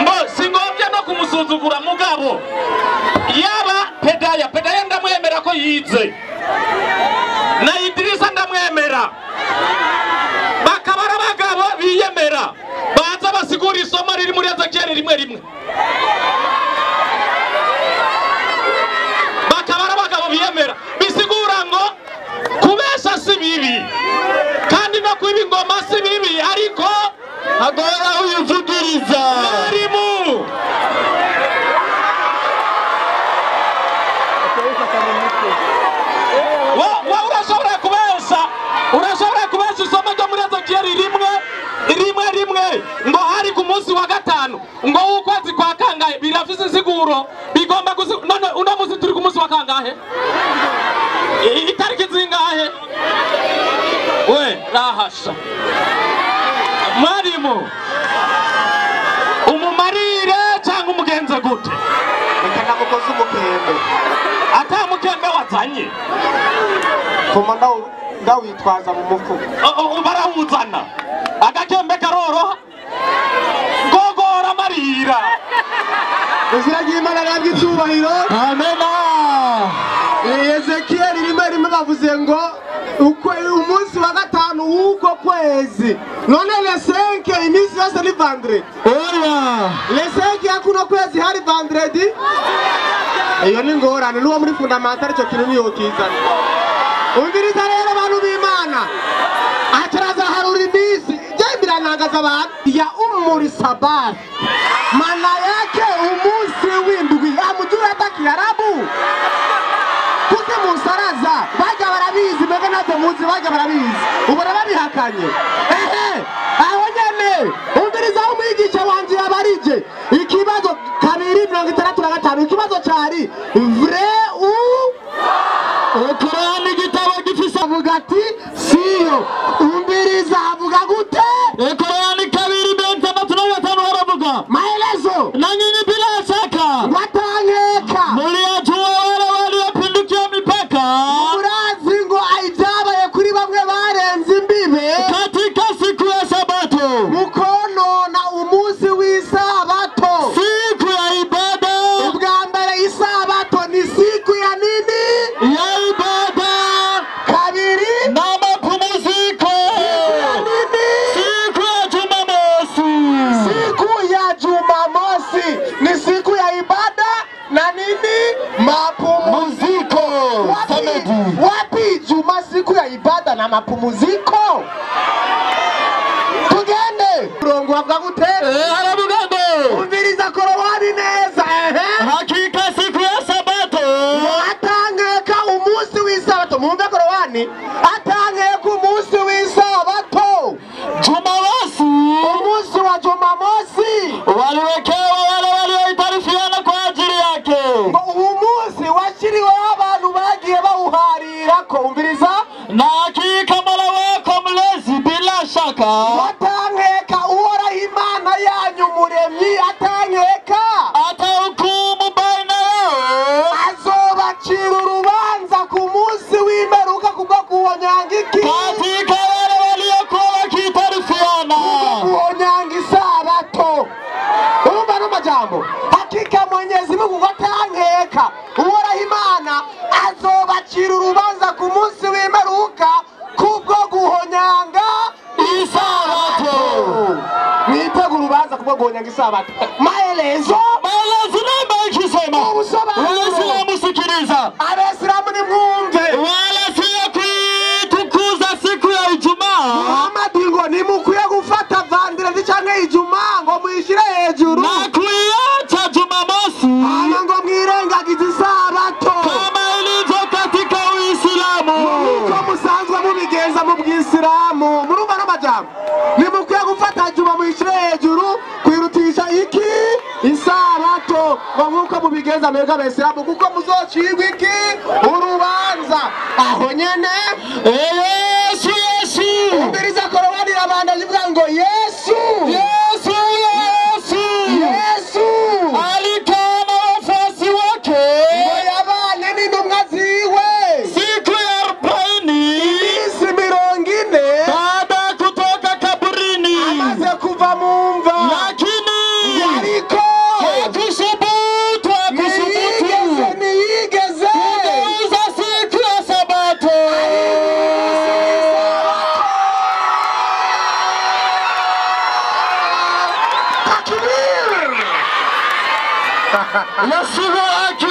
Mbo singombye no kumusuzugura mugabo yaba Pedaya ndamwemera ko yize na Idirisa ndamwemera bakabara abagabo biyemera baza basigura isomo riri muri Ezekiel 1:1 bakabara abagabo biyemera bisigura ngo kubesha si bibi kandi no kwiba ingoma si bibi ariko agora uyivugiriza mwarimu. Urashobora kubesha isomo ryo muri Ezekiel 1:1 ngo hari ku munsi wa gatanu ngo ukwezi kwa kangahe birafise insiguro bigomba none uno munsi turi ku munsi wa kangahe itariki zingahe we rahasha mwarimu umumarire cyangwa umugenze gute? Reka namukoze umukembe ata mukembe wazanye koma Ndawitwaza mu mufuko. Barawuzana agakembe karoroha gogora marira. Izina ry'Imana rihabwe icyubahiro. Amena. Ezekiel rimwe bavuze ngo umunsi wa gatanu w'uko kwezi. None le 5 iminsi yose ni vendredi. Oya. Le 5 ya kuno kwezi hari vendredi. Iyo ni ngorane n'uwo muri fundamental icyo kintu niyo kizana. Umviriza rero abantu b'Imana. Ataraza harura iminsi. Je biranangaza abantu ya umuri sabat. Mana yake umunsi w'indwi amujura hata Kiarabu. Kuki musaraza bajya barabizi mbega ntabwo muzi bajya barabizi ubona babihakanye. Ehe aho nyene umviriza aho umwigisha wanje yabarije ikibazo 265 ikibazo cari vrai ou Korani igitabo gifise avuga ati siyo. Umviriza avuga gute? Korani 265 haravuga maelezo na nyinyi bila shaka watankeka muliyajua wale waliopindukia mipaka. Murazi ngo ibyabaye kuri bamwe barenze imbibe katika siku ya Sabato, mukonona umunsi w'isabato, siku ya ibada. Ubwa mbere isabato ni siku ya nini? Ya ibada. Kabiri na mapumziko. Siku ya Jumamosi. Siku ya Jumamosi ni siku ya ibada na nini? Mapumziko. Wapi Juma siku ya ibada na mapumziko? Tugende. Murongo wavuga gute? Haravuga ngo umviriza Korowani neza. Hakika siku ya Sabato atangeka umunsi w'isabato. Mwumve Korowani, atangeka umunsi w'isabato. Jumamosi, umunsi wa Jumamosi waliwekewa wale walioitarifiana kwa ajili yake. Uwo munsi washyiriweho abantu bagiye bawuharirako. Umviriza, na hakika Mola wako mlezi bila shaka watankeka Uhoraho Imana yanyu muremyi atankeka atahukumu baina yao, azobacira urubanza ku munsi w'imperuka kubwo kuhonyanga iki? Katika wale waliokuwa wakiitarifiana kuhonyanga isabato. Urumva no majambo, hakika Mwenyezi Mungu ngo atankeka Uhoraho Imana azobacira urubanza ku munsi w'imperuka kubwo guhonyanga isabato. Mwitege urubanza kubwo guhonyanga isabato. Maelezo namba ikisema Waislamu sikiliza, Abaislamu ni mwumve, wala siyo kuitukuza siku ya Ijumaa. Muhammad ngo nimukwiye gufata vendredi canke Ijumaa ngo muyishire hejuru na kuiacha Jumamosi, hama ngo mwirengagize isabato kama ilivyo katika Uislamu, nkuko musanzwe mubigenza mu Bwisilamu. Murumva no majambo, nimukwiye gufata Juma muyishire hejuru kwirutisha iki? Isabato, ngo nkuko mubigenza mwebwe Abayisilamu, kuko muzocirwa iki? Urubanza. Aho nyene Yesu Yesu umviriza Korowani irabandanya ivuga ngo Yesu Yesu Yesu Yesu alikaa na wafuasi wake, ngo yabanye n'intumwa ziwe siku ya 40, iminsi 40 baada ya kutoka kaburini, amaze kuva mu mva, lakini ariko hakusubutu ntiyigeze kugeuza siku ya Sabato. Takbir! Yasibu haki